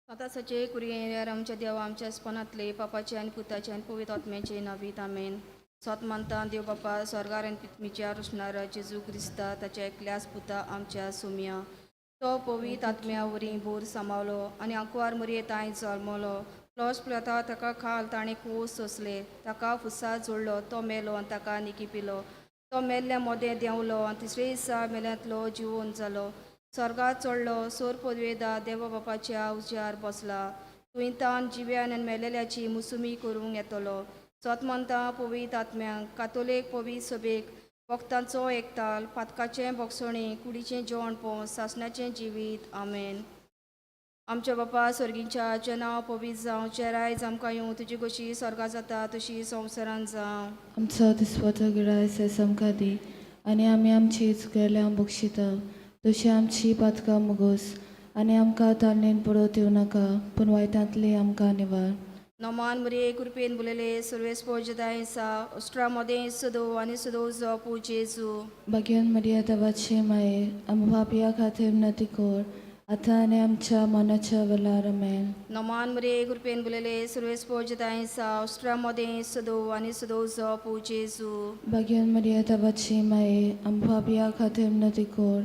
सदांचे कुरयेर आमच्या देवा आमच्या स्पनांतले पापाचे आनी पुताचे आनी पवित्र आत्म्याचे नावीत आमेन. सोत मानता देव बापा स्वर्गार आनी पितमीच्या रोशणारा जेजू क्रिस्ता ताच्या एकल्याच पुता आमच्या सुमया तो पवित्र आत्म्या वरी बोर सांबावलो आनी आंकवार मरये तांय जल्मलो. प्लस प्लता ताका खाल ताणें खोस सोंसले, ताका फुसा जोडलो, तो मेलो आनी ताका निकी पिलो. तो मेल्ल्या मोदें देंवलो आनी तिसरे दिसा मेल्यांतलो जिवोन जालो. स्वर्गात चडलो, सोर पदवेदा देवा बापाच्या उजार बसला. तुंयतान जिव्यान आनी मेलेल्याची मुसुमी करूंक येतलो. सोत मानता पवित्र आत्म्यांक, कातोलीक पवित्र सभेक, भक्तांचो एकताल, पातकाचें बोगसणें, कुडीचें जेवण पोंस, सासणाचें जिवीत. आमेन. आमच्या बापा स्वर्गींच्या तुजें नांव पवित्र जावं, तुजें रायज आमकां येवं, तुजी गोशी स्वर्गा जाता तशी संवसारांत जावं. आमचो दिसपटो गिरायस आमकां दी आनी आमी आमची चुकयल्या बक्षिता तशी आमची पातकां मुगोस आनी आमकां ताळणेन पडत येवं नाका पूण वायटांतली आमकां निवार. नमान मरिये कृपेन बुलले सर्वेस पोजदाय सा ऑस्ट्रा मदें सदो आनी सदो जपू जेजू. भाग्यान मरिया देवाची माये, आम पापया खातीर नती कर आतां आनी आमच्या मनाच्या वेळार. आमेन. नमान मरिये कृपेन बुलले सर्वेस पोजदाय सा ऑस्ट्रा मदें सदो आनी सदो जपू जेजू. भाग्यान मरिया देवाची माये, आम पापया खातीर नती कर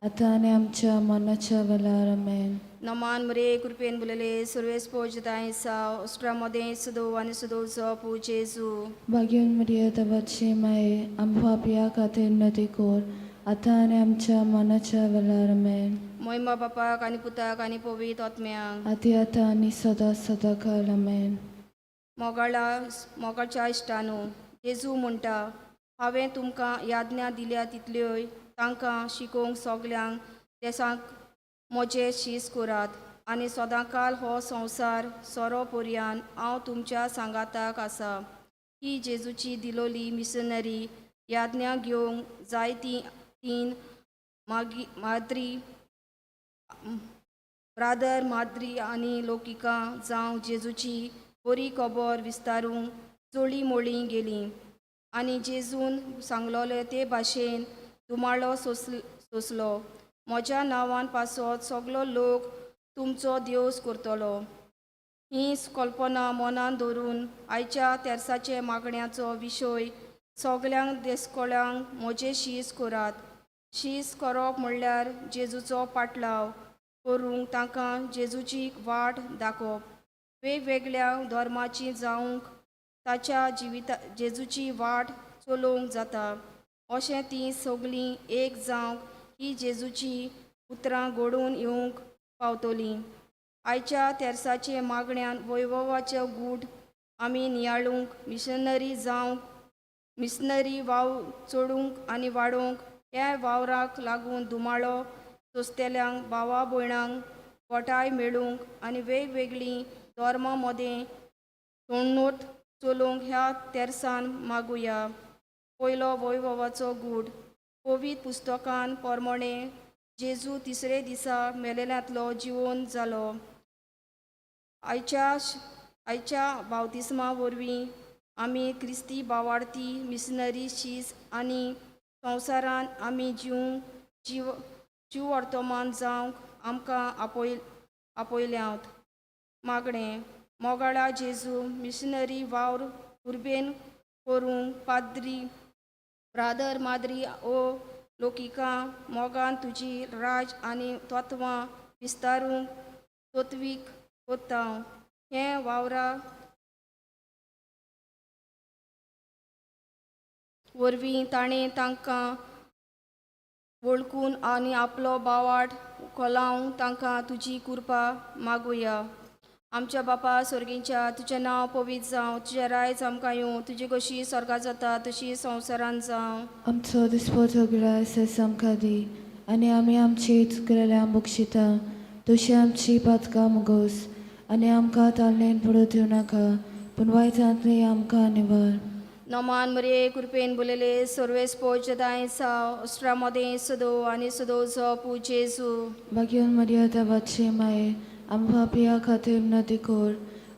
आतां आनी आमच्या मनाच्या वेळार. आमेन. नमान मरिये कृपेन बुलले सर्वेस पोजदाय सा ऑस्ट्रा मदें सदो आनी सदो जपू जेजू. भाग्यान मरिया देवाची माये, आम पापया खातीर नती कर आतां आनी आमच्या मनाच्या वेळार. आमेन. मोहिमा बापाक आनी पुताक आनी पवित्र आत्म्यांक. आती आतां आनी सदां सदां काल. आमेन. मोगाळा मोगाच्या इश्टानू, जेजू म्हणटा, हांवें तुमकां याज्ञा दिल्या तितल्योय तांकां शिकोवंक सगल्यांक देसांक म्हजे शीस करात आनी सदांकाल हो संवसार सोरो पर्यान हांव तुमच्या सांगाताक आसा. ही जेजूची दिलोली मिशनरी याज्ञा घेवंक जायतीं तीन मागी माद्री ब्रादर माद्री आनी लोकिकां जावं जेजूची बरी खबर विस्तारूंक चोळी मोळी गेलीं आनी जेजून सांगलोले ते भाशेन धुमाळो सोंसलो. म्हज्या नांवान पासत सगलो लोक तुमचो देवस करतलो. ही कल्पना मनान धरून आयच्या तेर्साचे मागण्याचो विशय सगल्यांक देसकोळ्यांक म्हजें शीस करात. शीस करप म्हणल्यार जेजूचो पाटलाव करूंक तांकां जेजूची वाट दाखोवप. वेगवेगळ्या धर्माची जावंक ताच्या जिविता जेजूची वाट चलोवंक जाता अशें तीं सगलीं एक जावंक ही जेजूची उतरां घडोवन येवंक पावतलीं. आयच्या तेर्साचे मागण्यान वैभवाचो गूट आमी नियाळूंक मिशनरी जावंक मिशनरी वाव चडूंक आनी वाडोवंक ह्या वावराक लागून धुमाळो सोंसतल्यांक भावा भयणांक गोठाय मेळूंक आनी वेगवेगळीं धर्मां मदें तोणूत चलोवंक ह्या तेर्सान मागुया. पयलो वैभवाचो गूट. पवित्र पुस्तकान पोरमोणे जेजू तिसरे दिसा मेलेल्यांतलो जिवोन जालो. आयच्या आयच्या बावतिस्मा वरवीं आमी क्रिस्ती बावार्थी मिशनरी शीस आनी संवसारान आमी जीव जीव जीव वर्तमान जावंक आमकां आपयल्यात. मागणें. मोगाळा जेजू, मिशनरी वावर उर्बेन करूंक पाद्री ब्रादर माद्री ओ लोकिकां मोगान तुजी राज आनी तत्वां विस्तारूंक तत्वीक कोत्ता हें वावरा वरवीं ताणें तांकां वळखून आनी आपलो बावाट कोलावंक तांकां तुजी कृपा मागुया. आमच्या बापा स्वर्गींच्या, तुजें नांव पवित्र जावं, तुजें रायज आमकां येवं, तुजी कशी स्वर्गा जाता तशी संवसारान जावं. आमचो दिसपटो गिरायस आमकां दी आनी आमी आमची चुकलेल्या बक्षिता तशी आमची पातकां मुगोस आनी आमकां ताळणेन पडत येवं नाका पूण वायटांतली आमकां निवार. नमान मरिये कृपेन बुलेले सर्वेस पोजदाय सा ऑस्ट्रा मदें सदो आनी सदो जपू जेजू. भाग्यान मरिया देवाची माये, आम पापया खातीर नदी कर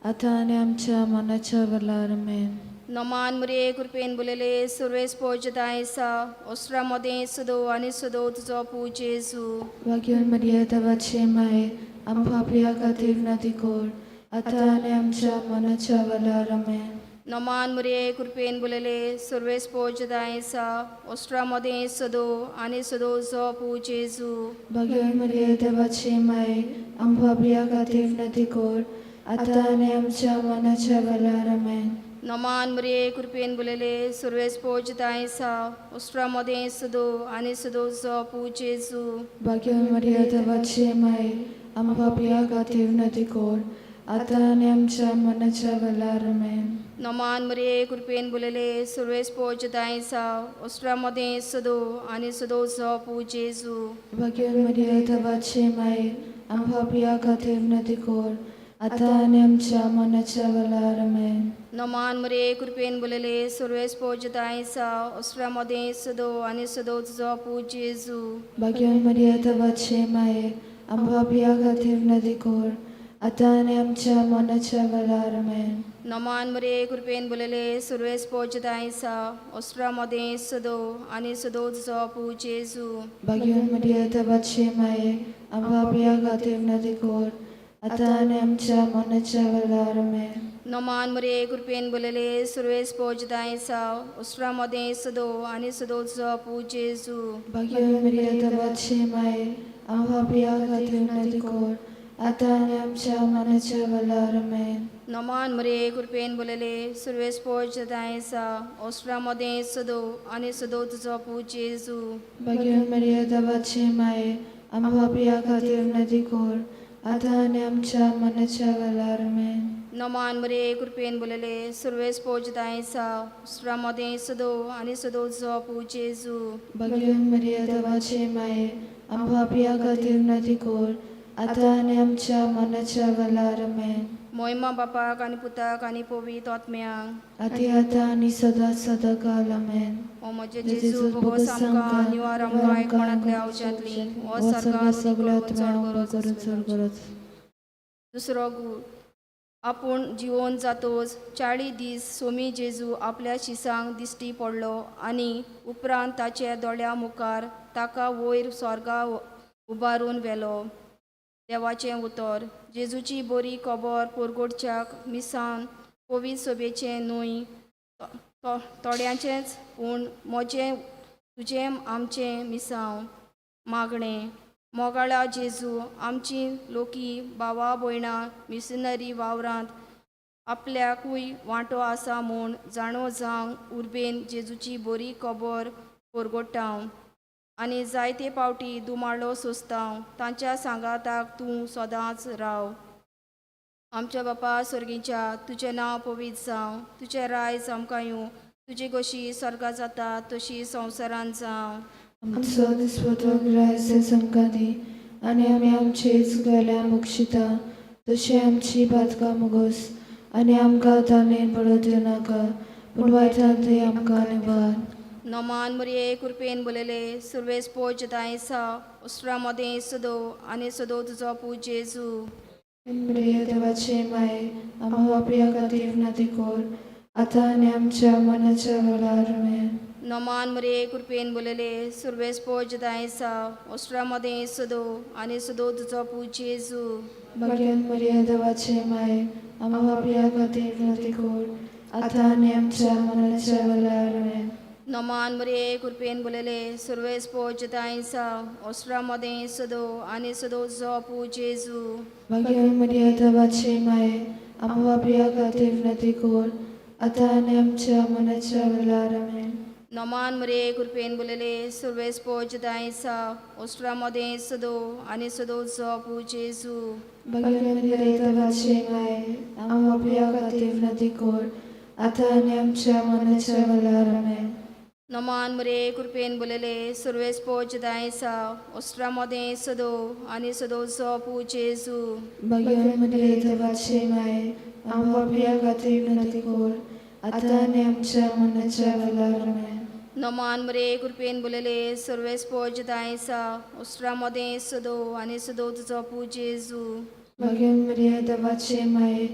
आतां आनी आमच्या मनाच्या वेळार. आमेन. नमान मरिये कृपेन बुलेले सर्वेस पोजदाय सा ऑस्ट्रा मदें सदो आनी सदो जपू जेजू. भाग्यान मरिया देवाची माये, आम पापया खातीर विनंती कर आतां आनी आमच्या मनाच्या वेळार आमेन. नमान मुरये कृपेन बोलले सुर्वेस पोज दायसा ओस्ट्रा मदें सदो आनी सदो जो पू जेजू. भाग्य मरिया देवाची माय आम पापया खातीर विनंती कर आतां आनी आमच्या मनाच्या वेळार आमेन. नमान मुरये कृपेन बोलले सुर्वेस पोज दायसा ओस्ट्रा मदें सदो आनी सदो जो पू जेजू. भाग्य मरिया देवाची माय आम पापया खातीर विनंती कर आतां आनी आमच्या मनाच्या वेळार आमेन. नमान मुरये कृपेन बोलले सुर्वेस पोज दायसा ओस्ट्रा मदें सदो आनी सदो जो पू जेजू. भाग्य मरिया देवाची माय आम पापया खातीर विनंती कर आतां आनी आमच्या मनाच्या वेळार आमेन. नमान मुरये कृपेन बोलले सुर्वेस पोज दायसा ओस्ट्रा मदें सदो आनी सदो जो पू जेजू. भाग्य मरिया देवाची माय आम पापया खातीर विनंती कर आतां आनी आमच्या मनाच्या वेळार आमेन. नमान मुरये कृपेन बोलले सुर्वेस पोज दायसा ओस्ट्रा मदें सदो आनी सदो जो पू जेजू. भाग्य मरिया देवाची माय आम पापया खातीर विनंती कर आतां आनी आमच्या मनाच्या वेळार आमेन. नमान मुरये कृपेन बोलले सुर्वेस पोज दायसा ओस्ट्रा मदें सदो आनी सदो जो पू जेजू. भाग्य मरिया देवाची माय आम पापया खातीर विनंती कर आतां आनी आमच्या मनाच्या वेळार आमेन. नमान मुरये कृपेन बोलले सुर्वेस पोज दायसा ओस्ट्रा मदें सदो आनी सदो तुजो पू जेजू. भाग्य मरिया देवाची माय आम पापया खातीर विनंती कर आतां आनी आमच्या मनाच्या वेळार आमेन. नमान मुरये कृपेन बोलले सुर्वेस पोज दायसा ओस्ट्रा मदें सदो आनी सदो तुजो पू जेजू. भाग्य मरिया देवाची माय आम पापया खातीर विनंती कर आतां आनी आमच्या मनाच्या वेळार आमेन. मोहिमा बापाक आनी पुताक आनी पवित्र आत्म्याक. आती आतां आनी सदां सदां काल आमेन. ओ म्हजे जेजू भोगोस आमकां निवार आमकां एकपणांतल्या आवजांतली हो हो सरकार सगळ्या चड करून गरज. चड गरज. दुसरो गूळ आपूण जिवोन जातोच 40 दीस सोमी जेजू आपल्या शिसांक दिश्टी पडलो आनी उपरांत ताच्या दोळ्या मुखार ताका वयर स्वर्गा उबारून व्हेलो. देवाचें उतर जेजूची बरी खबर पोरगोडच्याक मिसान पवित्र सोबेचें न्हय थोड्यांचेंच पूण म्हजें तुजें आमचें मिसांव. मागणें मोगाळा जेजू आमची लोकी भावा भयणां मिशनरी वावरांत आपल्याकूय वांटो आसा म्हूण जाणो जावंक उर्बेन जेजूची बरी खबर परगोटाव आनी जायते पावटी दुमाळो सोंसताव तांच्या सांगाताक तूं सदांच राव. आमच्या बापा स्वर्गीच्या तुजें नांव पवित्र जावं तुजें रायज आमकां येवं तुजी गोशी स्वर्गा जाता तशी संवसारान जावं. आमचो दिसपटो ग्रास आमकां दी आनी आमी आमचे चुकयल्या बक्षिता तशी आमची पातकां मुगोस आनी आमकां ताणें पडत नाका पूण वायटान ते आमकां निवार. नमान मुरये कृपेन बोलले सुर्वेस पोज दायसा उस्त्रा मदें सदो आनी सदो तुजो पू जेजू. मरिया देवाची माय आम पापया खातीर विनंती कर आतां आनी आमच्या मनाच्या वेळार आमेन. नमान मुरये कृपेन बोलले सुर्वेस पोज दायसा उस्त्रा मदें सदो आनी सदो तुजो पू जेजू. भाग्यान मरिया देवाची माय आम पापया खातीर विनंती कर आतां आनी आमच्या मनाच्या वेळार आमेन. नमान मुरये कृपेन बोलले सुर्वेस पोज दायसा उस्त्रा मदें सदो आनी सदो तुजो पू जेजू. भाग्यान मरिया देवाची माय आम पापया खातीर विनंती कर आतां आनी आमच्या मनाच्या वेळार आमेन. नमान मुरये कृपेन बोलले सुर्वेस पोज दायसा उस्त्रा मदें सदो आनी सदो तुजो पू जेजू. भाग्यान मरिया देवाची माय आम पापया खातीर विनंती कर आतां आनी आमच्या मनाच्या वेळार आमेन. नमान मुरये कृपेन बोलले सुर्वेस पोज दायसा उस्त्रा मदें सदो आनी सदो तुजो पू जेजू. भाग्यान मरिया देवाची माय आम पापया खातीर विनंती कर आतां आनी आमच्या मनाच्या वेळार आमेन. नमान मुरये कृपेन बोलले सुर्वेस पोज दायसा उस्त्रा मदें सदो आनी सदो तुजो पू जेजू. भाग्यान मरिया देवाची माय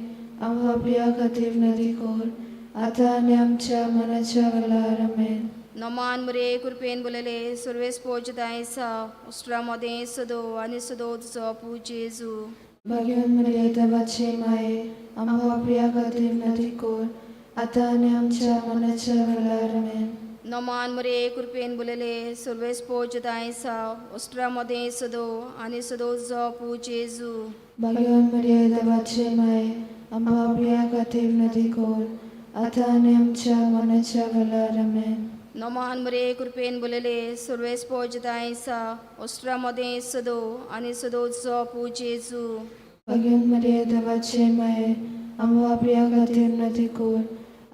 आम पापया खातीर विनंती कर आतां आनी आमच्या मनाच्या वेळार आमेन. नमान मुरये कृपेन बोलले सुर्वेस पोज दायसा उस्त्रा मदें सदो आनी सदो तुजो पू जेजू. भाग्यवान मरिया देवाची माये आमकां प्रिया खातीर नदी कोर आतां आनी आमच्या मनाच्या वेळार आमेन. नमान मरे कृपेन बोलले सुर्वेस पोज दायसा ऑस्ट्रा मदें सदो आनी सदो जो जेजू. भाग्यवान मरिया देवाची माये आमकां प्रिया खातीर नदी कोर आतां आनी आमच्या मनाच्या वेळार आमेन. नमान मरे कृपेन बोलले सुर्वेस पोज दायसा ऑस्ट्रा मदें सदो आनी सदो जो जेजू. भाग्यवान मरिया देवाची माये आमकां प्रिया खातीर नदी कोर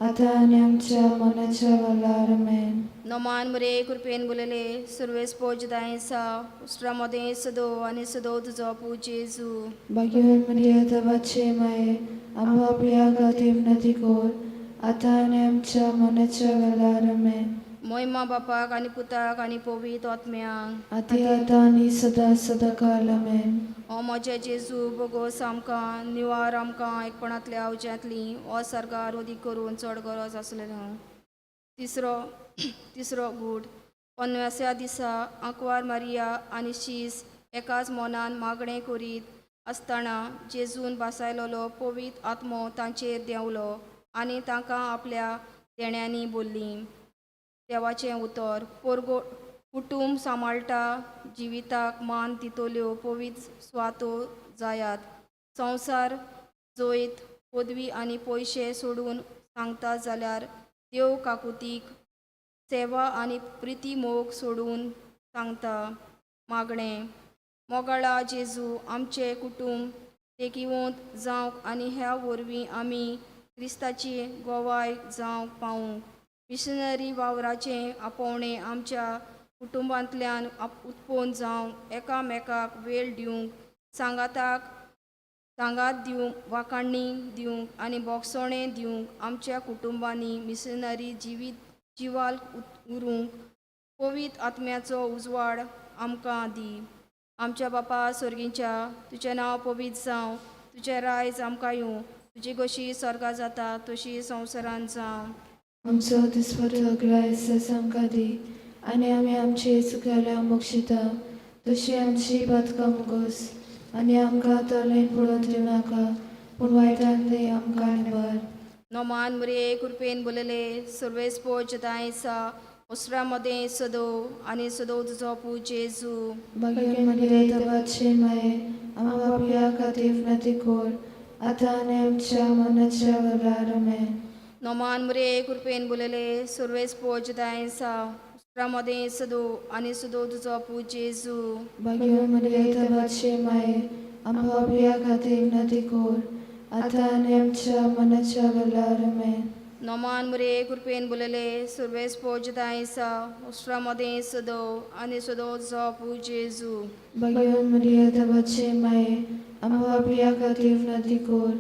आतां आनी आमच्या मनाच्या वेळार आमेन. नमान मरे कृपेन बोलले सुर्वेस पोज दायसा ऑस्ट्रा मदें सदो आनी सदो तुजो जेजू. भाग्यवान मरिया देवाची माये आमकां प्रिया खातीर नदी कोर आतां आनी आमच्या मनाच्या वेळार आमेन. मोहिमा बापाक आनी पुताक आनी पवित्र आत्म्याक. आती आतां आनी सदां सदां काल आमेन. ओ म्हजे जेजू बोगोस आमकां निवार आमकां एकपणांतल्या उज्यांतली ओ सर्गार उदीक करून चड गरज आसलेलो. तिसरो तिसरो गूट. पन्नास्या दिसा आंकवार मारिया आनी शीस एकाच मनान मागणें करीत आसतना जेजून भासायलेलो पवित्र आत्मो तांचेर देंवलो आनी तांकां आपल्या देण्यांनी बोल्लीं. देवाचें उतर पोरगो कुटूंब सांबाळटा जिविताक मान दितल्यो पवित्र सुवातो जायात. संवसार जैत पदवी आनी पयशे सोडून सांगता जाल्यार देव काकुतीक सेवा आनी प्रिती मोग सोडून सांगता. मागणें. मोगाळा जेजू आमचें कुटूंब तेकिवंत जावंक आनी ह्या वरवीं आमी क्रिस्ताची गोवाय जावंक पावूंक मिशनरी वावराचें आपोवणें आमच्या कुटुंबांतल्यान उत्पन्न जावंक एकामेकाक वेळ दिवंक सांगाताक सांगात दिवंक वाखाणणी दिवंक आनी बोगसणें दिवंक आमच्या कुटुंबांनी मिशनरी जिवीत जिवाल उरूंक पवित्र आत्म्याचो उजवाड आमकां दी. आमच्या बापा सोर्गींच्या तुजें नांव पवित्र जावं, तुजें रायज आमकां येवं, तुजी कशी स्वर्गा जाता तशी संवसारान जावं. आमचो दिसपट्टो ग्रास आमकां दी आनी आमी आमचे चुकलेल्या बक्षिता तशी आमची पातकां मुगोस आनी आमकां तोलेन पडोवन दिवं नाका पूण वायटान दी आमकां निबार. नोमान मुरे कृपेन बोलले सुर्वेस पोज दायसा ओसरा मदें सदो आनी सदो तुजो पूत जेजू. भाग्यवान मरिया देवाचे माये आमकां प्रिया खातीर नदी कोर आतां आनी आमच्या मनाच्या वेळार आमेन. नोमान मुरे कृपेन बोलले सुर्वेस पोज दायसा ओसरा मदें सदो आनी सदो तुजो पूत जेजू. भाग्यवान मरिया देवाचे माये आमकां प्रिया खातीर नदी कोर आतां आनी आमच्या मनाच्या वेळार आमेन. नोमान मुरे कृपेन बोलले सुर्वेस पोज दायसा ओसरा मदें सदो आनी सदो तुजो पूत जेजू. भाग्यवान मरिया देवाचे माये आमकां प्रिया खातीर नदी कोर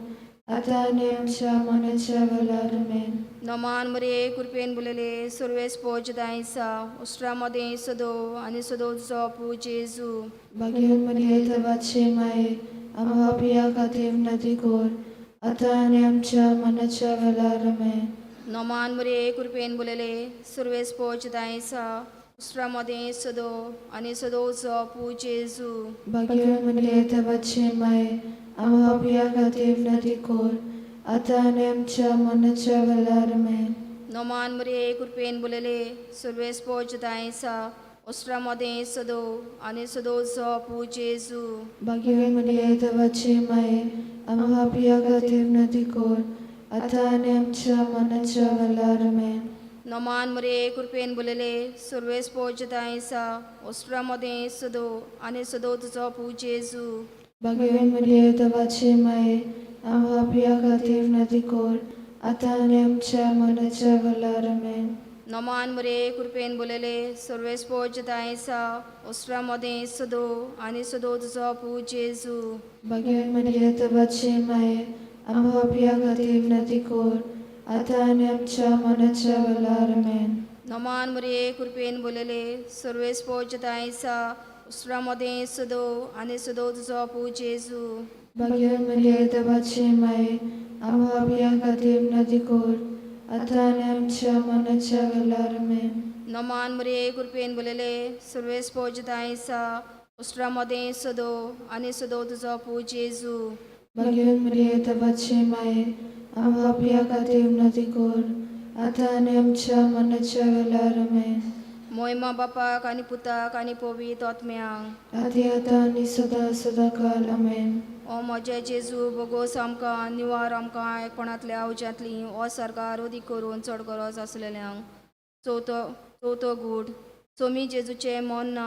आतां आनी आमच्या मनाच्या वेळार आमेन. नोमान मुरे कृपेन बोलले सुर्वेस पोज दायसा ओसरा मदें सदो आनी सदो तुजो पूत जेजू. भाग्यवान मरिया देवाचे माये आमकां प्रिया खातीर नदी कोर आतां आनी आमच्या मनाच्या वेळार आमेन. नोमान मुरे कृपेन बोलले सुर्वेस पोज दायसा ओसरा मदें सदो आनी सदो तुजो पूत जेजू. भाग्यवान मरिया देवाचे माये आमकां प्रिया खातीर नदी कोर आतां आनी आमच्या मनाच्या वेळार आमेन. नोमान मुरे कृपेन बोलले सुर्वेस पोज दायसा ओसरा मदें सदो आनी सदो तुजो पूत जेजू. भाग्यवान मरिया देवाचे माये आमकां प्रिया खातीर नदी कोर आतां आनी आमच्या मनाच्या वेळार आमेन. नोमान मुरे कृपेन बोलले सुर्वेस पोज दायसा ओसरा मदें सदो आनी सदो तुजो पूत जेजू. भाग्यवान मरिया देवाचे माये आमकां प्रिया खातीर नदी कोर आतां आनी आमच्या मनाच्या वेळार आमेन. नोमान मुरे कृपेन बोलले सुर्वेस पोज दायसा ओसरा मदें सदो आनी सदो तुजो पूत जेजू. भाग्यवान मरिया देवाचे माये आमकां प्रिया खातीर नदी कोर आतां आनी आमच्या मनाच्या वेळार आमेन. नोमान मुरे कृपेन बोलले सुर्वेस पोज दायसा ओसरा मदें सदो आनी सदो तुजो पूत जेजू. भाग्यवान मरिया देवाचे माये आमकां प्रिया खातीर नदी कोर आतां आनी आमच्या मनाच्या वेळार आमेन. नोमान मुरे कृपेन बोलले सुर्वेस पोज दायसा उस्त्रा मदें सदो आनी सदो तुजो पूत जेजू. भाग्यवान मरिये देवाची माये, आमकां पापया खातीर विनंती कर, आतां आनी आमच्या मरणाच्या वेळार. आमेन. मोयमा बापाक आनी पुताक आनी पवित्र आत्म्यांक. आदी आतां आनी सदां सदां काल. आमेन. ओ म्हजे जेजू, बोगोस आमकां निवार आमकां एकपणांतल्या उज्यांतली ओ सरकार उदीक करून चड गरज आसलेल्यांक. चवथो गूट. सोमी जेजूचें मर्ण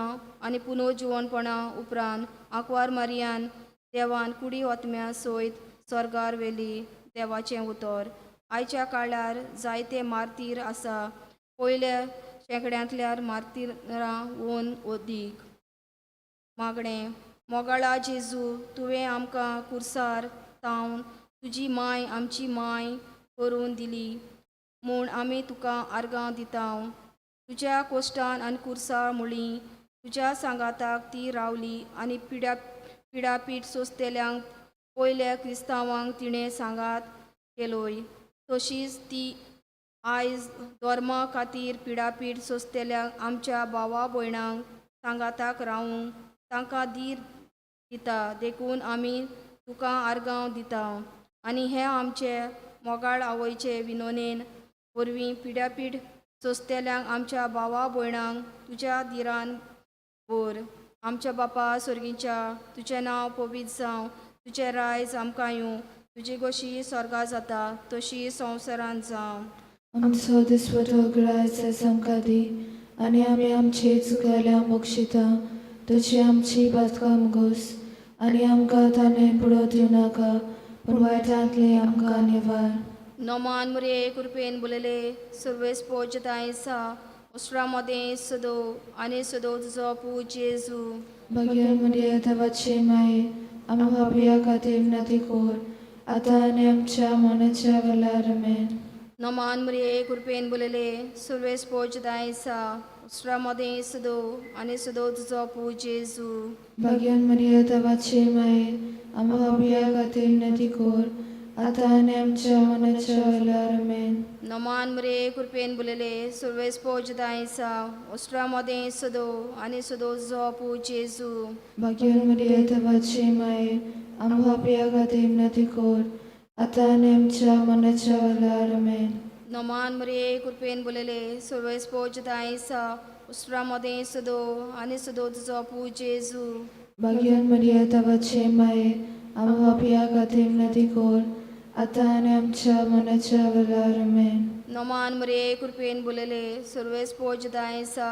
आनी पुनर्जिवणपणा उपरांत आंकवार मारियान देवान कुडी ओतम्या सयत स्वर्गार व्हेली. देवाचें उतर. आयच्या काळार जायते मार्तीर आसा. पयल्या शेंकड्यांतल्या मार्तीरां वोन ओदीक. मागणें. मोगाळा जेजू, तुवें आमकां कुर्सार तावन तुजी माय आमची माय करून दिली म्हूण आमी तुका आर्गां दिता. तुज्या कोश्टान आनी कुर्सा मुळी तुज्या सांगाताक ती रावली आनी पिडापीठ सोंसतल्यांक पयल्या क्रिस्तांवांक तिणें सांगात केलोय. तशीच ती आयज धर्मा खातीर पिडापीड सोंसतल्यांक आमच्या भावा भयणांक सांगाताक रावूंक तांकां धीर दिता. देखून आमी तुका आर्गां दिता आनी हे आमचे मोगाळ आवयचे विनोनेन वरवीं पिडापीड सोंसतल्यांक आमच्या भावा भयणांक तुज्या धिरान भर. आमच्या बापा सर्गीच्या, तुजें नांव पवित्र जावं, तुजें रायज आमकां येवं, तुजी गोशी स्वर्गा जाता तशी संवसारांत जावं. आमचो दिसवडो ग्रास आयज आमकां दी, आनी आमी आमचे चुकयल्या बक्षिता, तशी आमची पातकां मुगोस, आनी आमकां ताणें पुडो दिवनाका, पूण वायटांतले आमकां निवार. नमान मुरे कृपेन बुलले सुर्वेस पोजताय सा उस्त्रा मदें सदो आनी सदो तुजो पूत जेजू. भाग्यवान मरिया देवाची माये, आमकां पापया खातीर विनंती कर, आतां आनी आमच्या मरणाच्या वेळार. आमेन. नमान मुरे कृपेन बुलले सुर्वेस पोजताय सा उस्त्रा मदें सदो आनी सदो तुजो पूत जेजू. भाग्यवान मरिया देवाची माये, आमकां पापया खातीर विनंती कर, आतां आनी आमच्या मरणाच्या वेळार. आमेन. नमान मुरे कृपेन बुलले सुर्वेस पोजताय सा उस्त्रा मदें सदो आनी सदो तुजो पूत जेजू. भाग्यवान मरिया देवाची माये, आमकां पापया खातीर विनंती कर, आतां आनी आमच्या मरणाच्या वेळार. आमेन. नमान मुरे कृपेन बुलले सुर्वेस पोजताय सा उस्त्रा मदें सदो आनी सदो तुजो पूत जेजू. भाग्यवान मरिया देवाची माये, आमकां पापया खातीर विनंती कर, आतां आनी आमच्या मरणाच्या वेळार. आमेन. नमान मुरे कृपेन बुलले सुर्वेस पोजताय सा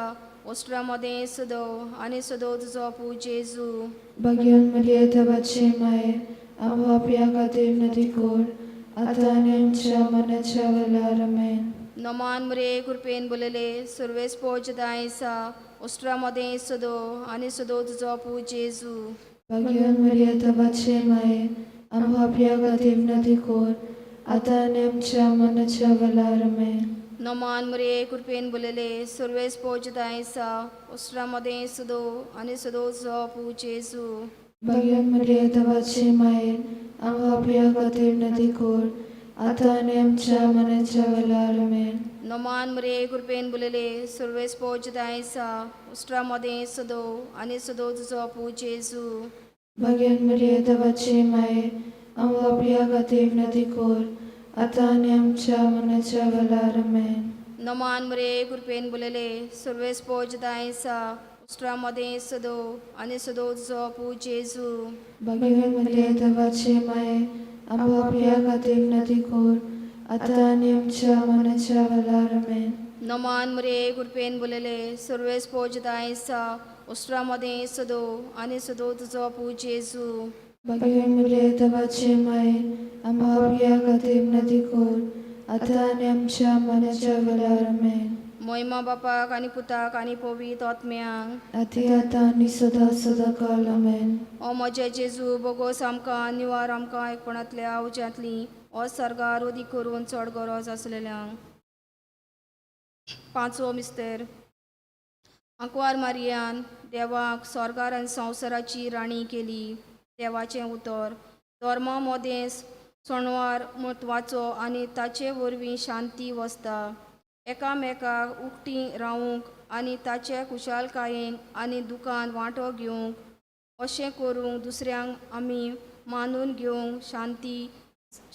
उस्त्रा मदें सदो आनी सदो तुजो पूत जेजू. भाग्यवान मरिया देवाची माये, आमकां पापया खातीर विनंती कर, आतां आनी आमच्या मरणाच्या वेळार. आमेन. नमान मुरे कृपेन बुलले सुर्वेस पोजताय सा उस्त्रा मदें सदो आनी सदो तुजो पूत जेजू. भाग्यवान मरिया देवाची माये, आमकां पापया खातीर विनंती कर, आतां आनी आमच्या मरणाच्या वेळार. आमेन. नमान मुरे कृपेन बुलले सुर्वेस पोजताय सा उस्त्रा मदें सदो आनी सदो तुजो पूत जेजू. भाग्यवान मरिया देवाची माये, आमकां पापया खातीर विनंती कर, आतां आनी आमच्या मरणाच्या वेळार. आमेन. नमान मुरे कृपेन बुलले सुर्वेस पोजताय सा उस्त्रा मदें सदो आनी सदो तुजो पूत जेजू. भाग्यवान मरिया देवाची माये, आमकां पापया खातीर विनंती कर, आतां आनी आमच्या मरणाच्या वेळार. आमेन. नमान मुरे कृपेन बुलले सुर्वेस पोजताय सा उस्त्रा मदें सदो आनी सदो तुजो पूत जेजू. भाग्यवान मरिया देवाची माये, आमकां पापया खातीर विनंती कर, आतां आनी आमच्या मरणाच्या वेळार. आमेन. नमान मुरे कृपेन बुलले सुर्वेस पोजताय सा उस्त्रा मदें सदो आनी सदो तुजो पूत जेजू. भाग्यवान मरिया देवाची माये, आमकां पापया खातीर विनंती कर, आतां आनी आमच्या मरणाच्या वेळार. आमेन. मोयमा बापाक आनी पुताक आनी पवित्र आत्म्यांक. आती आतां आनी सदां सदां काल. आमेन. ओ म्हजे जेजू, बोगोस आमकां निवार आमकां एकपणांतल्या उज्यांतली ओ सर्गार उदीक करून चड गरज आसलेल्यांक. पांचवो मिस्तर. आंकवार मारियान देवाक स्वर्गार आनी संवसाराची राणी केली. देवाचें उतर. धर्मा मदें सणवार म्हत्वाचो आनी ताचे वरवीं शांती वसता. एकामेकाक उकती रावूंक आनी ताचे खुशालकायेन आनी दुकान वांटो घेवंक अशें करूंक दुसऱ्यांक आमी मानून घेवंक शांती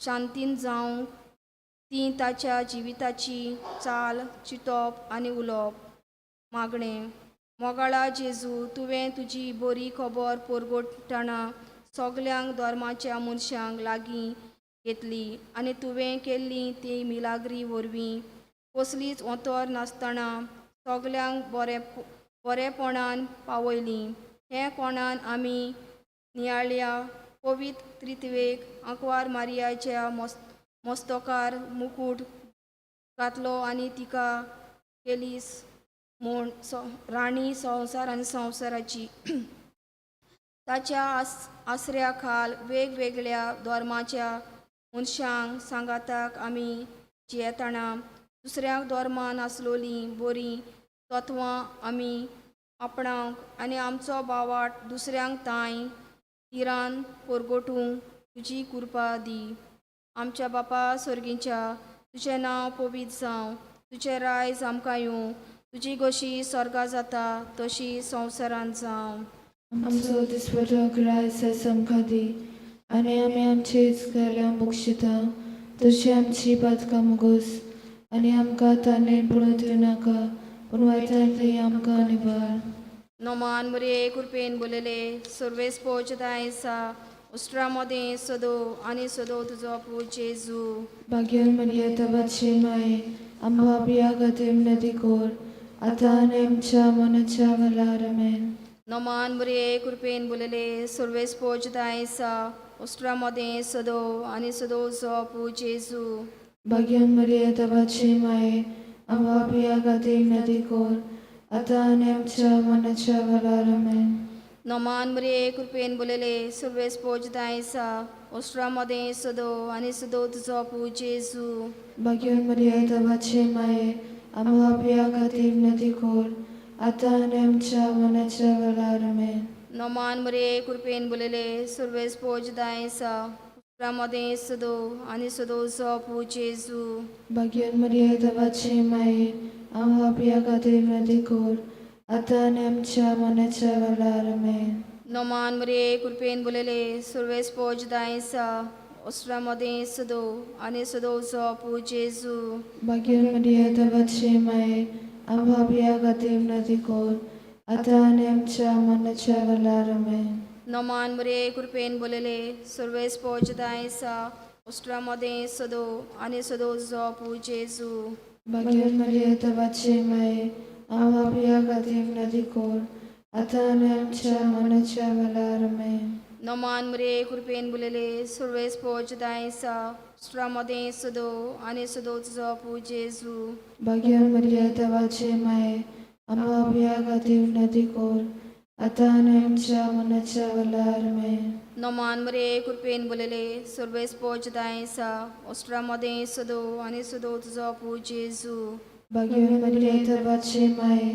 शांतीन जावंक ती ताच्या जिविताची चाल चिंतप आनी उलोवप. मागणें. मोगाळा जेजू, तुवें तुजी बरी खबर परगटतना सगल्यांक धर्माच्या मनशांक लागीं घेतली आनी तुवें केल्ली ती मिलाग्री वरवीं कसलीच ओंतर नासतना सगल्यांक बरे बरेपणान पावयली. हें कोणान आमी नियाळ्या पवित्र त्रित्वेक आंकवार मारियाच्या मस्तकार मुकूट घातलो आनी तिका केलीस म्हूण राणी संवसार आनी संवसाराची. ताच्या आसऱ्या खाल वेगवेगळ्या धर्माच्या मनशांक सांगाताक आमी जियेतना दुसऱ्या धर्मान आसलोलीं बरीं तत्वां आमी आपणावंक आनी आमचो बावाट दुसऱ्यांक तांय तिरान परगटूंक तुजी कृपा दी. आमच्या बापा सर्गीच्या, तुजें नांव पवित्र जावं, तुजें रायज आमकां येवं, तुजी गोशी स्वर्गा जाता तशी संवसारांत जावं. आमचो दिसपटो ग्रास आमकां दी आनी आमी आमचे चुकलेल्यांक बक्षिता तशी आमची पातकां मुगोस आनी आमकां ताणें पडून दिवं नाका पूण वायटांतली आमकां निवार. नमान मरिये, कृपेन बोलले, सर्वेस पोचताय आसा, उस्ट्रा मदें सदो आनी सदो तुजो पूत जेजू. भाग्यान मरिया तबाचे माये, आमकां पापयां खातीर विनंती कर आतां आनी आमच्या मरणाच्या वेळार. आमेन. नमान मरिये, कृपेन बोलले, सर्वेस पोचताय आसा, उस्ट्रा मदें सदो आनी सदो तुजो पूत जेजू. भाग्यान मरिया तबाचे माये, आमकां पापयां खातीर विनंती कर आतां आनी आमच्या मरणाच्या वेळार. आमेन. नमान मरिये, कृपेन बोलले, सर्वेस पोचताय आसा, उस्ट्रा मदें सदो आनी सदो तुजो पूत जेजू. भाग्यान मरिया तबाचे माये, आमकां पापयां खातीर विनंती कर आतां आनी आमच्या मरणाच्या वेळार. आमेन. नमान मरिये, कृपेन बोलले, सर्वेस पोचताय आसा, उस्ट्रा मदें सदो आनी सदो तुजो पूत जेजू. भाग्यान मरिया तबाचे माये, आमकां पापयां खातीर विनंती कर आतां आनी आमच्या मरणाच्या वेळार. आमेन. नमान मरिये, कृपेन बोलले, सर्वेस पोचताय आसा, उस्ट्रा मदें सदो आनी सदो तुजो पूत जेजू. भाग्यान मरिया तबाचे माये, आमकां पापयां खातीर विनंती कर आतां आनी आमच्या मरणाच्या वेळार. आमेन. नमान मरिये, कृपेन बोलले, सर्वेस पोचताय आसा, उस्ट्रा मदें सदो आनी सदो तुजो पूत जेजू. भाग्यान मरिया तबाचे माये, आमकां पापयां खातीर विनंती कर आतां आनी आमच्या मरणाच्या वेळार. आमेन. नमान मरिये, कृपेन बोलले, सर्वेस पोचताय आसा, उस्ट्रा मदें सदो आनी सदो तुजो पूत जेजू. भाग्यान मरिया तबाचे माये, आमकां पापयां खातीर विनंती कर आतां आनी आमच्या मरणाच्या वेळार. आमेन. नमान मरिये, कृपेन बोलले, सर्वेस पोचताय आसा, उस्ट्रा मदें सदो आनी सदो तुजो पूत जेजू. भाग्यान मरिया तबाचे माये,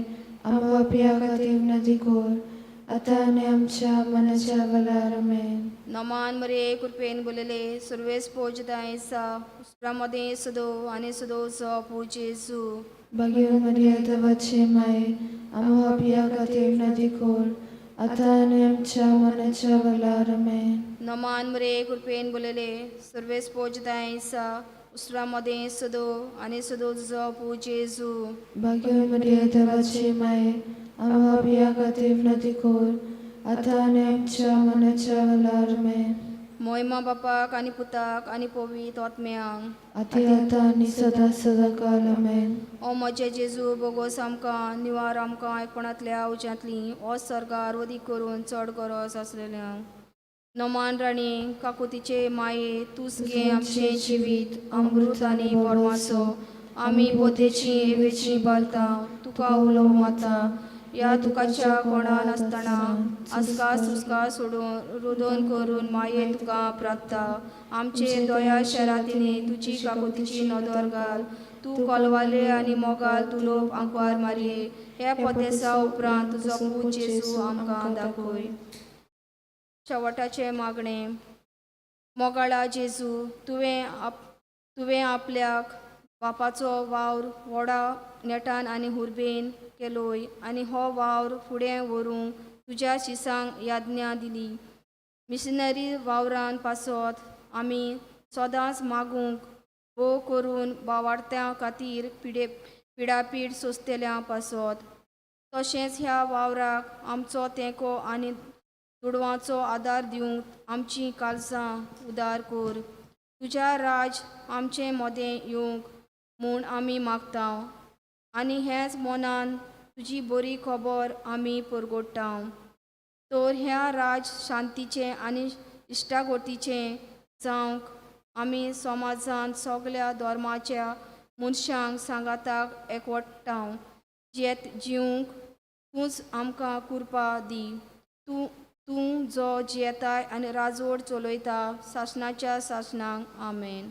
आमकां पापयां खातीर विनंती कर आतां आनी आमच्या मरणाच्या वेळार. आमेन. नमान मरिये, कृपेन बोलले, सर्वेस पोचताय आसा, उस्ट्रा मदें सदो आनी सदो तुजो पूत जेजू. भाग्यान मरिया तबाचे माये, आमकां पापयां खातीर विनंती कर आतां आनी आमच्या मरणाच्या वेळार. आमेन. नमान मरिये, कृपेन बोलले, सर्वेस पोचताय आसा, उस्ट्रा मदें सदो आनी सदो तुजो पूत जेजू. भाग्यान मरिया तबाचे माये, आमकां पापयां खातीर विनंती कर आतां आनी आमच्या मरणाच्या वेळार. आमेन. मोयमा बापाक आनी पुताक आनी पवित्र आत्म्यांक. आती आतां आनी सदां सदां काल. आमेन. ओ म्हजे जेजू, बोगोस आमकां निवार आमकां एकपणांतल्या उज्यांतली ओ सर्गार वदीक करून चड गरज आसलेल्यांक. नमान राणी, काकुतीचे माये, तूंच घे आमचें जिवीत अमृत आनी बरवाचो. आमी पोतेची एवेची बालकां तुका उलो मारता. ह्या दुखाच्या कोणा नासतना आसका सुस्का सोडून रुदन करून माये तुका प्राप्ता. आमचे दया शरातीने तुजी काकुतीची नदर घाल. तूं कोलवाले आनी मोगाल तुलोप आंकवार मारये, ह्या पोतेसा उपरांत तुजो पूत जेजू आमकां दाखय. शेवटाचें मागणें. मोगाळा जेजू, तुवें आपल्याक बापाचो वावर व्हडा नेटान आनी हुर्बेन केलोय आनी हो वावर फुडें व्हरूंक तुज्या शिसांक याज्ञा दिली. मिशनरी वावरान पासत आमी सदांच मागूंक भोव करून बावाडत्यां खातीर पिडे पिडापीड सोंसतल्या पासत तशेंच ह्या वावराक आमचो तेंको आनी दुडवांचो आदार दिवंक आमचीं कालसां उदार कर. तुज्या राज आमचे मोदें येवंक म्हूण आमी मागता आनी हेंच मनान तुजी बरी खबर आमी परगोडटा. तर ह्या राज शांतीचें आनी इश्टागोतीचें जावंक आमी समाजांत सगल्या धर्माच्या मनशांक सांगाताक एकवडटा जियेत जिवंक तूंच आमकां कृपा दी. तूं तूं जो जियेताय आनी राजवट चलयता सासणाच्या सासणाक आमेन.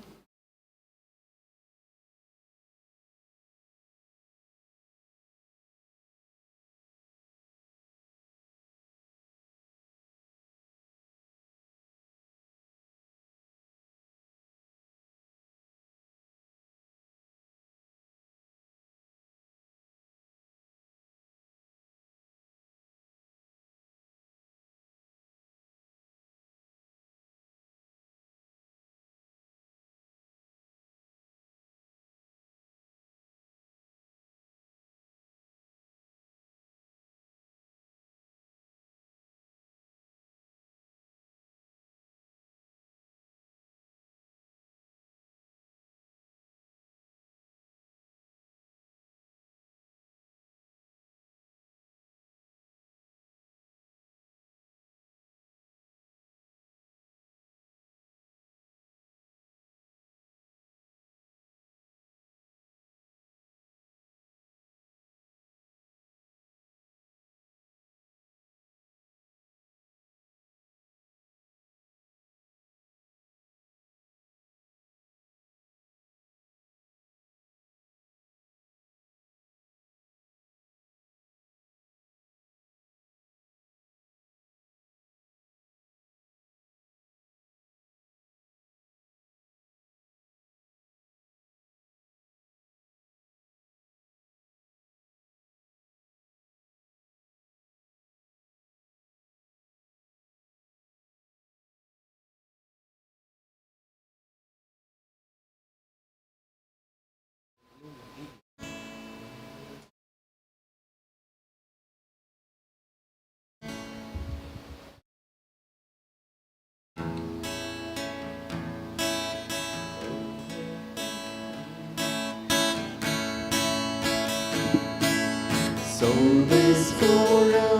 Solves fora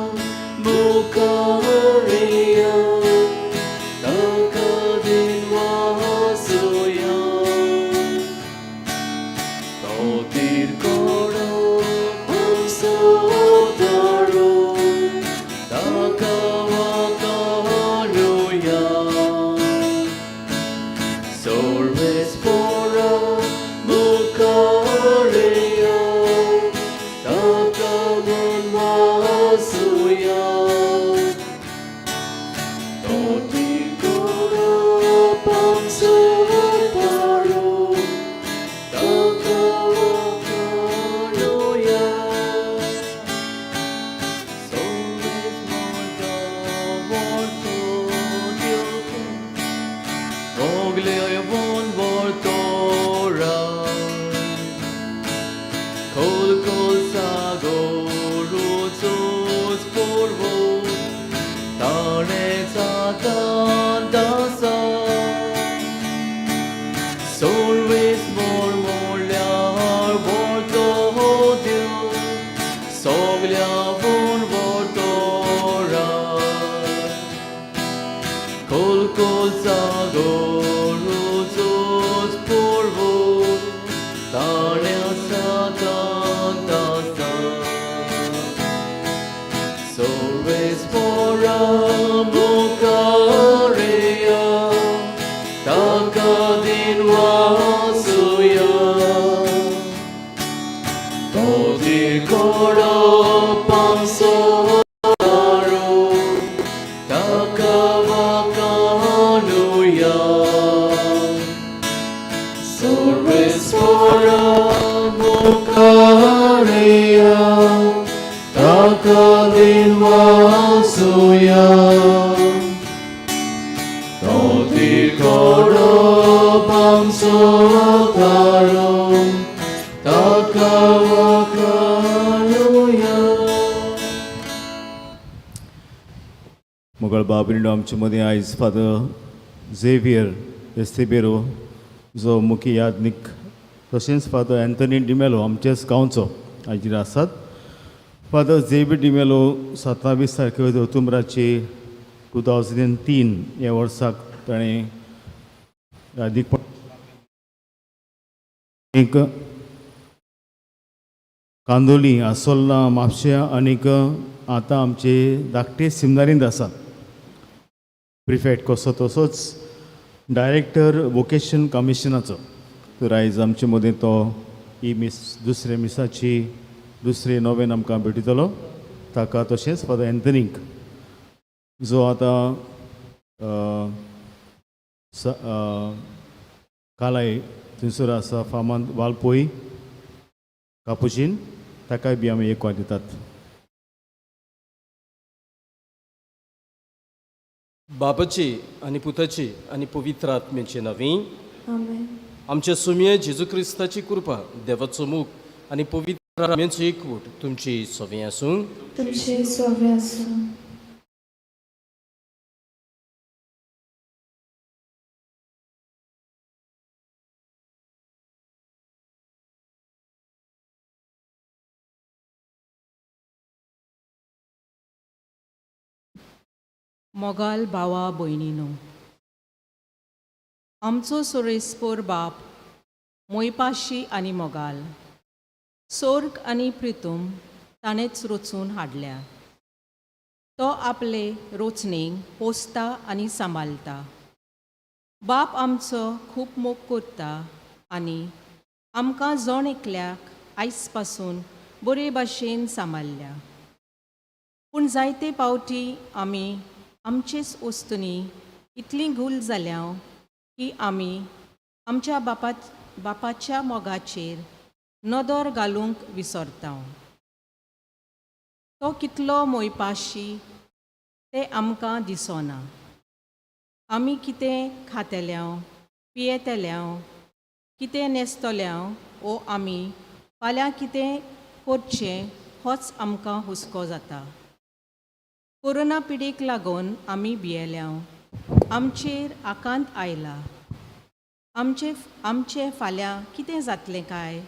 mukareya takadin wasuya totir koro pamsotaro takawakaruya. Solves fora mukareya takadin wasuya totir koro pamsotaro takawakaruya. Solves morda vorto dioko Mogle von vortora Kol kol sagoru tsus porvo Tane satan dasa Solves mormoliar vorto dio Soglia von vortora Kol kol sagoru tsus porvo Tane satan dasa Solves fora mukareya takadin wasuya Totir koro pamsotaro ताकालीन वासुया तोती करो आमचो तारो ताका वकारुया. मोगळ बाबरिणो आमचे मदीं आयज father Xavier एस्तेबेरो जो मुखी याज्ञीक तशेंच फादर एन्थनी डिमेलो आमच्याच गांवचो हाजीर आसात. फादर झेवियर डिमेलो 27 तारखे ऑक्टोबराचे 2003 ह्या वर्साक ताणें यादीकपण एक कांदोली आसोल्ला म्हापश्या आनीक आतां आमचे धाकटे सिमनारींत आसात. प्रिफेक्ट कसो तसोच डायरेक्टर वोकेशन कमिशनाचो. तर आयज आमचे मदीं तो ही मीस दुसरे मिसाची दुसरे नोवेन आमकां भेटयतलो. ताका तशेंच फादर एन्थनीक जो आतां कालाय थंयसर आसा फार्मान वालपोई कापुचीन ताकाय बी आमी एक दितात. बापाची आनी पुताची आनी पवित्र आत्म्याचे नांवी आमेन. आमच्या सुमये जेजू क्रिस्ताची कृपा, देवाचो मुख आनी पवित्र आत्म्याचो एकवट तुमची सवंय आसूं. तुमचे सोवे आसूं. मोगाल भावा भयणीनो, आमचो सोरेस्पोर बाप मोयपाशी आनी मोगाल सोर्ग आनी प्रितूम ताणेंच रचून हाडल्या. तो आपले रोचणेक पोसता आनी सांबाळटा. बाप आमचो खूब मोग करता आनी आमकां जण एकल्याक आयज पासून बरे भाशेन सांबाळ्ळ्या. पूण जायते पावटी आमी आमचेच वस्तूंनी इतली गुल जाल्या की आमी आमच्या बापाच्या मोगाचेर नदर घालूंक विसरता. तो कितलो मोयपाशी तें आमकां दिसना. आमी कितें खातल्यांव, पियेतल्यांव, कितें न्हेसतल्यांव वो आमी फाल्यां कितें करचें होच आमकां हुस्को जाता. कोरोना पिडेक लागून आमी भियेल्यांव. आमचेर आकांत आयला. आमचे आमचें फाल्यां कितें जातलें काय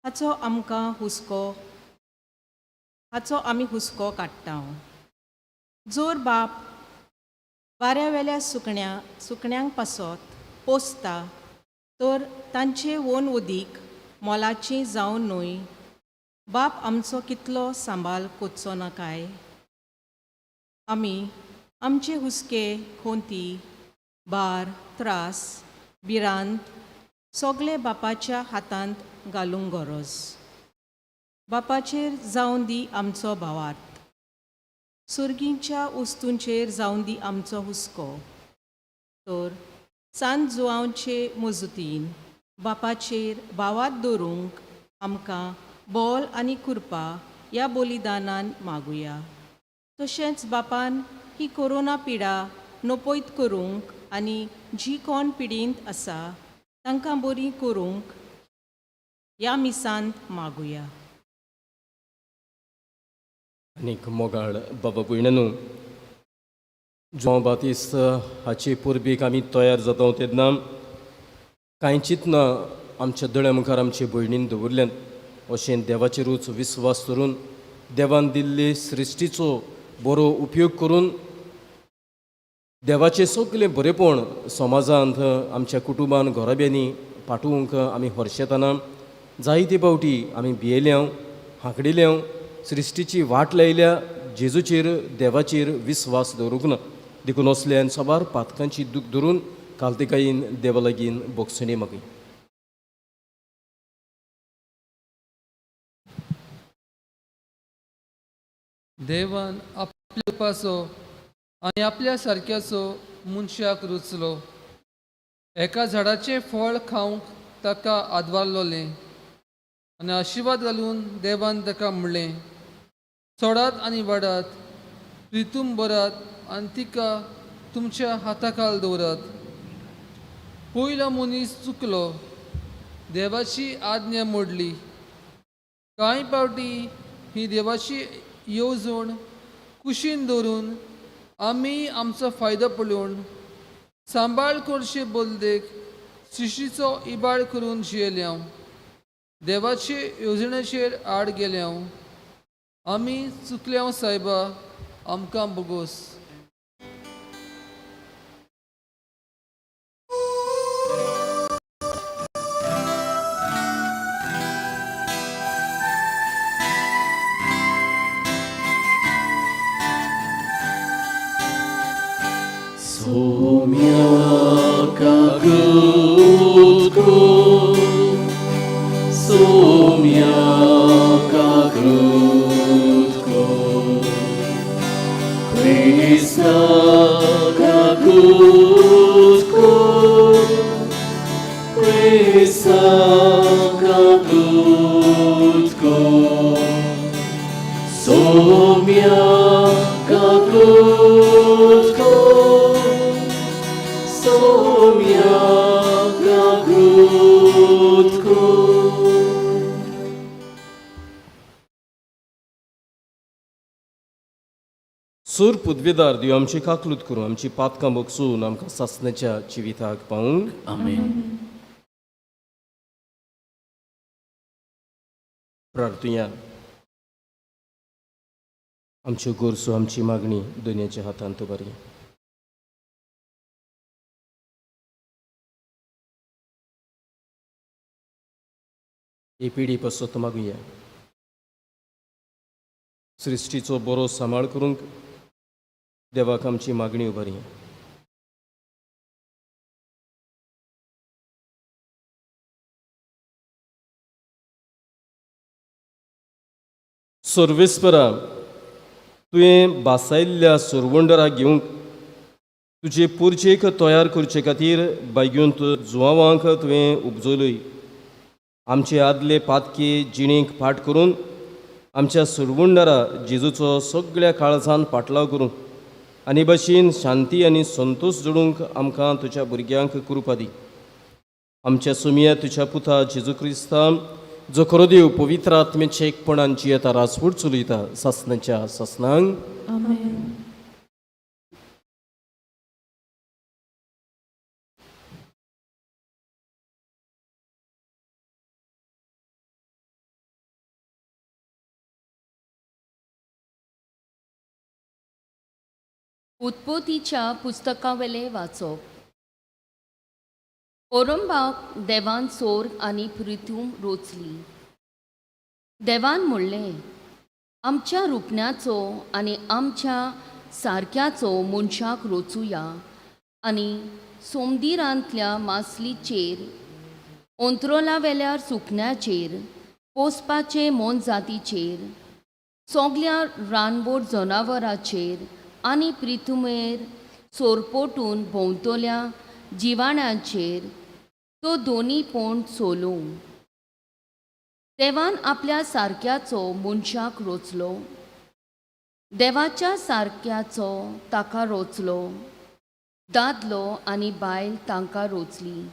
हाचो आमकां हुस्को हाचो आमी हुस्को काडटा. जोर बाप वाऱ्या वेल्या सुकण्यांक पासत पोसता तर तांचे वोन उदीक मोलाची जावन न्हय बाप आमचो कितलो सांबाळ करचो ना काय. आमी आमचे हुस्के, खोंती, भार, त्रास, भिरांत सगळे बापाच्या हातांत घालूंक गरज. बापाचेर जावन दी आमचो भावार्थ, सुर्गींच्या वस्तूंचेर जावन दी आमचो हुस्को. तर सांत जुवांवचे मजुतीन बापाचेर भावात दवरूंक आमकां बोल आनी कृपा ह्या बलिदानान मागुया. तशेंच बापान ही कोरोना पिडा नपयत करूंक आनी जी कोण पिडींत आसा तांकां बरी करूंक ह्या मिसांत मागुया. आनीक मोगाळ बाबा भयणीनो, जुआंव बातिस्त हाचे परबेक आमी तयार जाता तेन्ना कांय चिंतना आमच्या दोळ्या मुखार आमचे भयणीन दवरल्यात. अशें देवाचेरूच विस्वास धरून देवान दिल्ले सृश्टीचो बरो उपयोग करून देवाचें सगळें बरेपण समाजांत आमच्या कुटुंबान घराब्यांनी पाठोवंक आमी हरशेतना जायते फावटी आमी भियेल्या, हांकडिल्या, सृश्टीची वाट लायल्या, जेजूचेर देवाचेर विस्वास दवरूंक ना. देखून असल्यान साबार पातकांची दूख धरून कालतिकायेन देवा लागीं भोगसणी मागली. देवान आपल्या रुपाचो आनी आपल्या सारक्याचो मनशाक रुचलो. एका झाडाचें फळ खावंक ताका आदवारलोलें आनी आशिर्वाद घालून देवान ताका म्हणलें, सोडात आनी वाडात, प्रितूम भरात आनी तिका तुमच्या हाताखाल दवरात. पयलो मनीस चुकलो, देवाची आज्ञा मोडली. कांय पावटी ही देवाची येवजण कुशीन दवरून आमी आमचो फायदो पळोवन सांबाळ करचे बदलेक सृश्टीचो इबाड करून जियेल्या, देवाचे येवजणेचेर आड गेल्या. आमी चुकल्या सायबा, आमकां बोगोस. Somiaka grutko, Somiaka grutko, Kristaka grutko, Kristaka grutko, Somiaka grutko, Somiaka grutko. सूर पुदवेदार देव आमची काकलूत करूं, आमची पातकां बगसून आमकां सासण्याच्या जिविताक पावूंक. आमेन. प्रार्थुया. आमच्यो गरजो, आमची मागणी दोनयाच्या हातांत बरी. ही पिढी पसत मागुया, सृश्टीचो बरो सांबाळ करूंक देवाक आमची मागणी उबारी. सर्वेस्परा, तुवें बासायल्ल्या सुरवंडराक घेवंक तुजे पुर्जेक तयार करचे खातीर बायगूंत जुवांवांक तुवें उपजोलय. आमचे आदले पातके जिणेक फाट करून आमच्या सुरवंडरा जेजूचो सगळ्या काळजान पाटलाव करूंक आनी भशेन शांती आनी संतोश जोडूंक आमकां तुज्या भुरग्यांक कृपा दी. आमच्या सुमया तुज्या पुता जेजू क्रिस्तांव, जो खरो देव, पवित्र आत्म्याचे एकपणान जियेता, राजवट चलयता सासणाच्या सासणांक. आमेन. उत्पत्तीच्या पुस्तकावेले वाचप. ओरंबाक देवान सोर्ग आनी पृथ्वी रोचली. देवान म्हणलें, आमच्या रुपण्याचो आनी आमच्या सारक्याचो मनशाक रोचुया आनी सोमदिरांतल्या मासलीचेर, ओंत्रोला वेल्यार सुकण्याचेर, पोसपाचे मोनजातीचेर, सगल्या रानवट जनावराचेर आनी पृथ्वीर सोरपोटून भोंवतल्या जिवाण्यांचेर तो दोनी पोंड चोलूं. देवान आपल्या सारक्याचो मनशाक रोचलो, देवाच्या सारक्याचो ताका रोचलो, दादलो आनी बायल तांकां रोचली.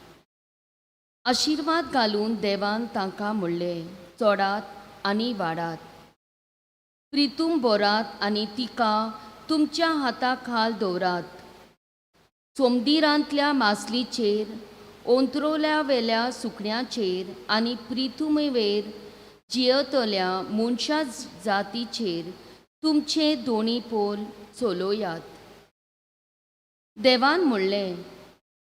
आशिर्वाद घालून देवान तांकां म्हणलें, चोडात आनी वाडात, प्रितूम भरात आनी तिका तुमच्या हाता खाल दवरात. सोमदिरांतल्या मासलीचेर, ओंत्रोल्या वेल्या सुकण्याचेर आनी प्रिथुमेवेर जियतल्या मनशा जातीचेर तुमचे दोनी पोल चलोयात. देवान म्हणलें,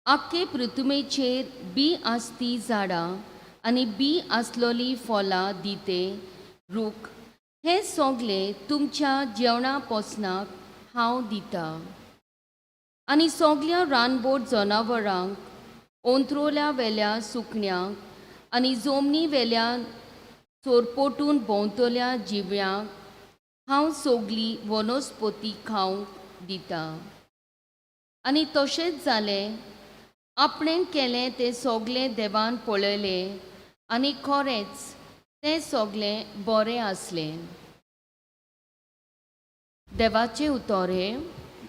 आख्खे पृथुमेचेर बी आसती झाडां आनी बी आसलोली फळां दिते रूख हे सगळे तुमच्या जेवणा पोसनाक हांव दितां. आनी सगल्या रानबोट जनावरांक, ओंत्रोल्या वेल्या सुकण्यांक आनी जमनी वेल्या चोरपोटून भोंवतल्या जिव्यांक हांव सगली वनस्पती खावंक दितां. आनी तशेंच जालें. आपणें केलें तें सगलें देवान पळयलें आनी खरेंच तें सगलें बरें आसलें. देवाचें उतर हें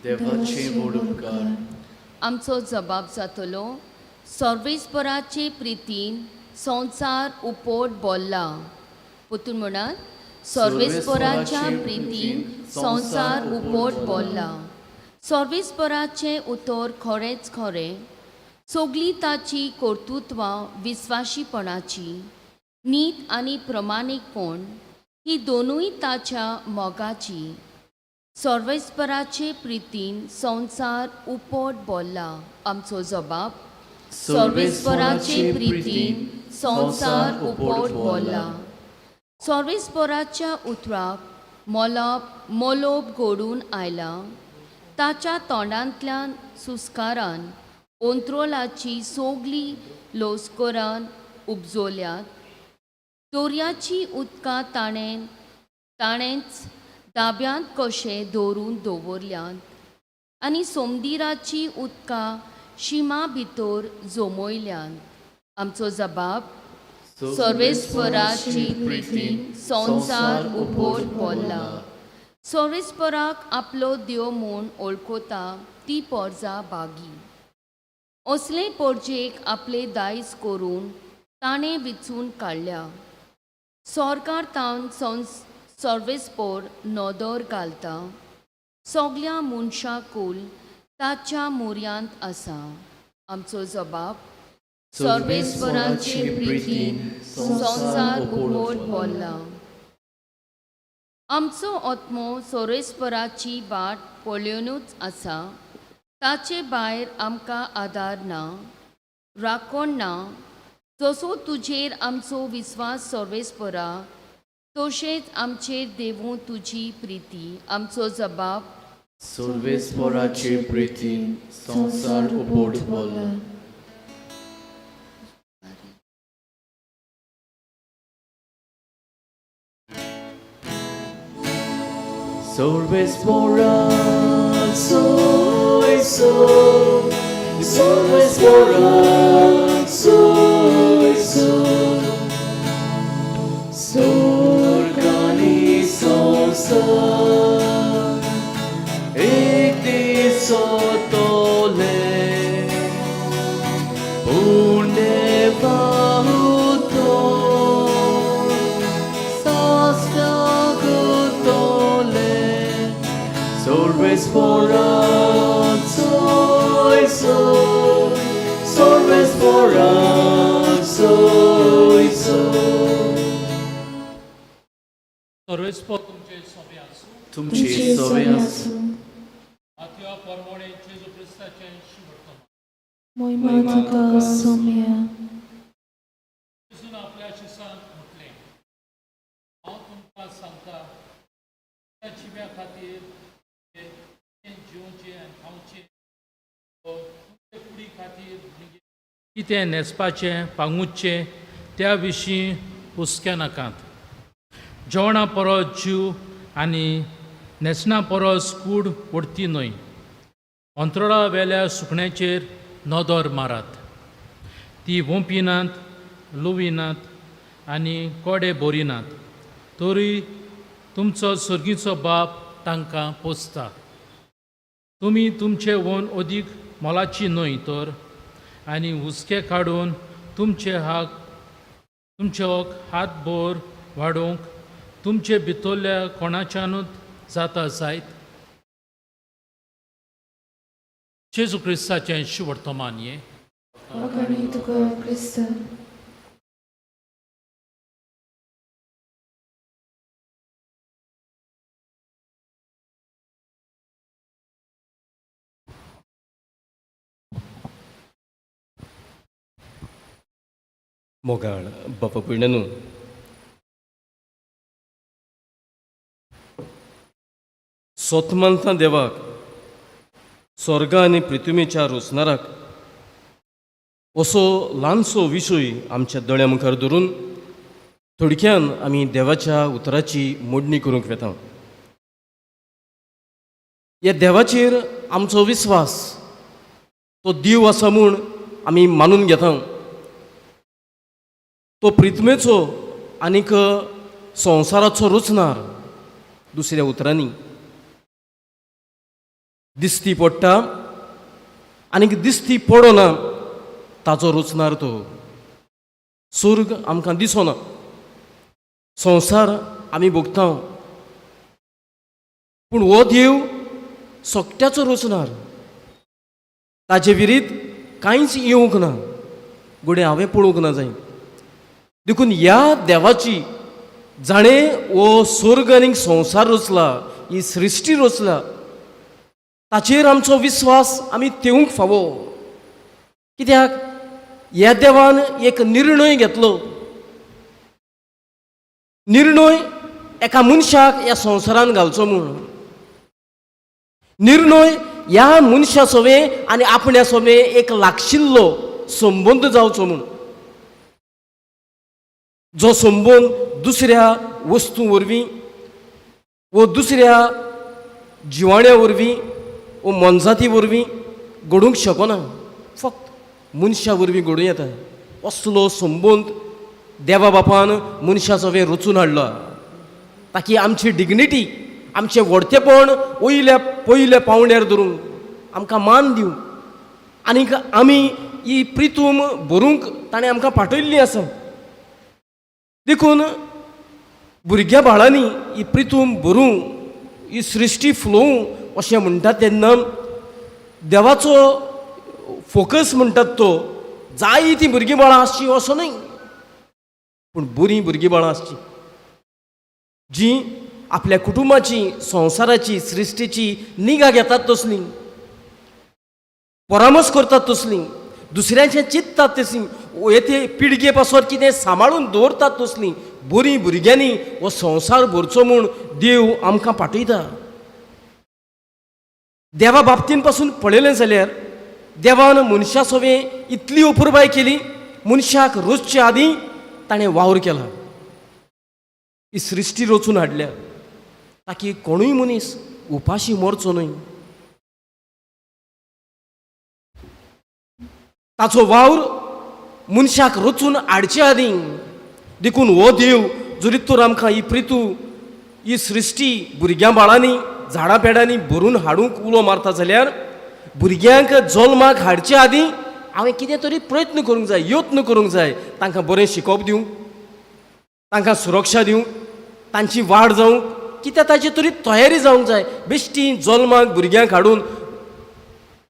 देवाचे व्हड उपकार. आमचो जबाब जातलो सर्वेस्पराचे प्रितीन संवसार उपोट बोल्ला. पोतून म्हणात, सर्वेस्पराच्या प्रितीन संवसार उपोट बोल्ला. सर्वेस्पराचें उतर खरेंच खरें, सगळीं ताची कर्तृत्वां विस्वाशीपणाची, नीत आनी प्रमाणीकपण ही दोनूय ताच्या मोगाची. सर्वेस्पराचे प्रितीन संवसार उपोट बोल्ला. आमचो जबाब, सर्वेस्पराचे प्रितीन संवसार उपोट बोल्ला. सर्वेस्पराच्या उतराक मोलप मोलोप घडून आयलां. ताच्या तोंडांतल्यान सुस्कारान ओंत्रोलाची सोगली लोस्कोरान उपजोल्यात. दर्याची उदकां ताणें ताणेंच दाब्यांत कशें दवरून दवरल्यांत आनी सोमदिराची उदकां शिमा भितर जमयल्यांत. आमचो जबाब, सर्वेस्पराची प्रितीन संवसार उपोट बोल्ला. सर्वेस्पराक आपलो देव म्हूण वळखता ती पोरजा बागी. असले पोरजेक आपले दायज करून ताणें विचून काडल्या. सरकार तावन संस सर्वेस्पोर नदर घालता. सगल्या मनशाकूल ताच्या मुऱ्यांत आसा. आमचो जबाब, सर्वेस्पराचे प्रितीन संवसार उपोट बोल्ला. आमचो आत्मो सोरेस्पराची वाट पळयोवनूच आसा. ताचे भायर आमकां आदार ना, राखण ना. जसो तुजेर आमचो विस्वास सर्वेस्परा, तशेंच आमचेर देवूं तुजी प्रिती. आमचो जबाब, सर्वेस्पराचे प्रितीन संवसार उपोट बोल्ला. सर्वेस्परा soy so, सर्वेस्परा soy so, स्वर्गानी संवसार एक दीस तोले, पूण देवा उतर सासणाक तोले. सर्वेस्परा soy so, सर्वेस्परा soy so. सर्वेस्पर तुमचे सोबे आसूं. तुमची सवे आसूं. मातयो परवणे जेजू क्रिस्ताचें शिवटम. मोहिमा तुका सोम्या. जेजून आपल्या शिसांक म्हटलें, हांव तुमकां सांगता, त्या जिव्या खातीर कितें जिवचें आनी खावचें वो तुमचे कुडी खातीर कितें न्हेसपाचें पांगुचें त्या विशीं हुस्क्या नाकात. जेवणा परस जीव आनी न्हेसणा परस कूड उडती न्हय. अंतराळा वेल्या सुकण्याचेर नदर मारात. ती वोंपिनात, लुविनात आनी कोडे भरिनात, तरी तुमचो सर्गीचो बाप तांकां पोसता. तुमी तुमचे वन अदीक मोलाची न्हय तर? आनी हुस्के काडून तुमचे हाक तुमचे हक हातभर वाडोवंक तुमचे भितरल्या कोणाच्यानूच जाता जायत? जेजू क्रिस्ताचें शिवर्तमान हें. वाखाणी तुका क्रिस्ता. मोगाळ बापा भयणांनो, सोत मानता देवाक, स्वर्ग आनी पृथ्वीच्या रोचणाराक, असो ल्हानसो विशय आमच्या दोळ्या मुखार धरून थोडक्यान आमी देवाच्या उतराची मोडणी करूंक वेता. ह्या देवाचेर आमचो विस्वास, तो देव आसा म्हूण आमी मानून घेता. तो प्रिथमेचो आनीक संवसाराचो रचणार. दुसऱ्या उतरांनी दिसती पडटा आनीक दिसती पडना ताचो रचणार तो. स्वर्ग आमकां दिसना, संवसार आमी भोगता, पूण हो देव सगट्याचो रचणार, ताजे विरीत कांयच येवंक ना, घडये हांवें पळोवंक ना जाय. देखून ह्या देवाची जाणें हो स्वर्ग आनी संवसार रचला, ही सृश्टी रचला, ताचेर आमचो विस्वास आमी तेवूंक फावो. कित्याक ह्या देवान एक निर्णय घेतलो, निर्णय एका मनशाक ह्या संवसारान घालचो म्हूण, निर्णय ह्या मनशा सोवें आनी आपण्या सोवें एक लागशिल्लो संबंद जावचो म्हूण, जो संबंद दुसऱ्या वस्तू वरवीं वो दुसऱ्या जिवाण्या वरवीं वो मोनजाती वरवीं घडूंक शकना, फक्त मनशा वरवीं घडूं येता. असलो संबंद देवा बापान मनशा सोवें रचून हाडला, ताकी आमची डिग्निटी, आमचें व्हडतेपण वयल्या पयल्या पावंड्यार धरूंक, आमकां मान दिवंक, आनीक आमी ही प्रितूम भरूंक ताणें आमकां पाठयल्ली आसा. देखून भुरग्या बाळांनी ही प्रितूम भरूं, ही सृश्टी फुलोवं अशें म्हणटात तेन्ना देवाचो फोकस म्हणटात तो जायतीं भुरगीं बाळां आसचीं असो न्हय, पूण बरीं भुरगीं बाळां आसचीं जीं आपल्या कुटुंबाची, संवसाराची, सृश्टीची निगा घेतात तसलीं, परामर्श करतात तसलीं, दुसऱ्यांचें चिंततात तसलीं, येते पिळगे पासत कितें सांबाळून दवरतात तसलीं बरीं भुरग्यांनी हो संवसार भरचो म्हूण देव आमकां पाठयता. देवा बाबतीन पासून पळयलें जाल्यार देवान मनशा सोवें इतली अपुरबाय केली, मनशाक रोजचे आदीं ताणें वावर केला, ही सृश्टी रचून हाडल्या ताकी कोणूय मनीस उपाशी मरचो न्हय. ताचो वावर मनशाक रचून हाडचे आदीं. देखून हो देव जरी तर आमकां ही प्रितू, ही सृश्टी भुरग्यां बाळांनी, झाडां पेडांनी भरून हाडूंक उलो मारता जाल्यार भुरग्यांक जल्माक हाडचे आदीं हांवें कितें तरी प्रयत्न करूंक जाय, यत्न करूंक जाय, तांकां बरें शिकोवप दिवंक, तांकां सुरक्षा दिवंक, तांची वाड जावंक, कित्या ताची तरी तयारी जावंक जाय. बेश्टी जल्माक भुरग्यांक हाडून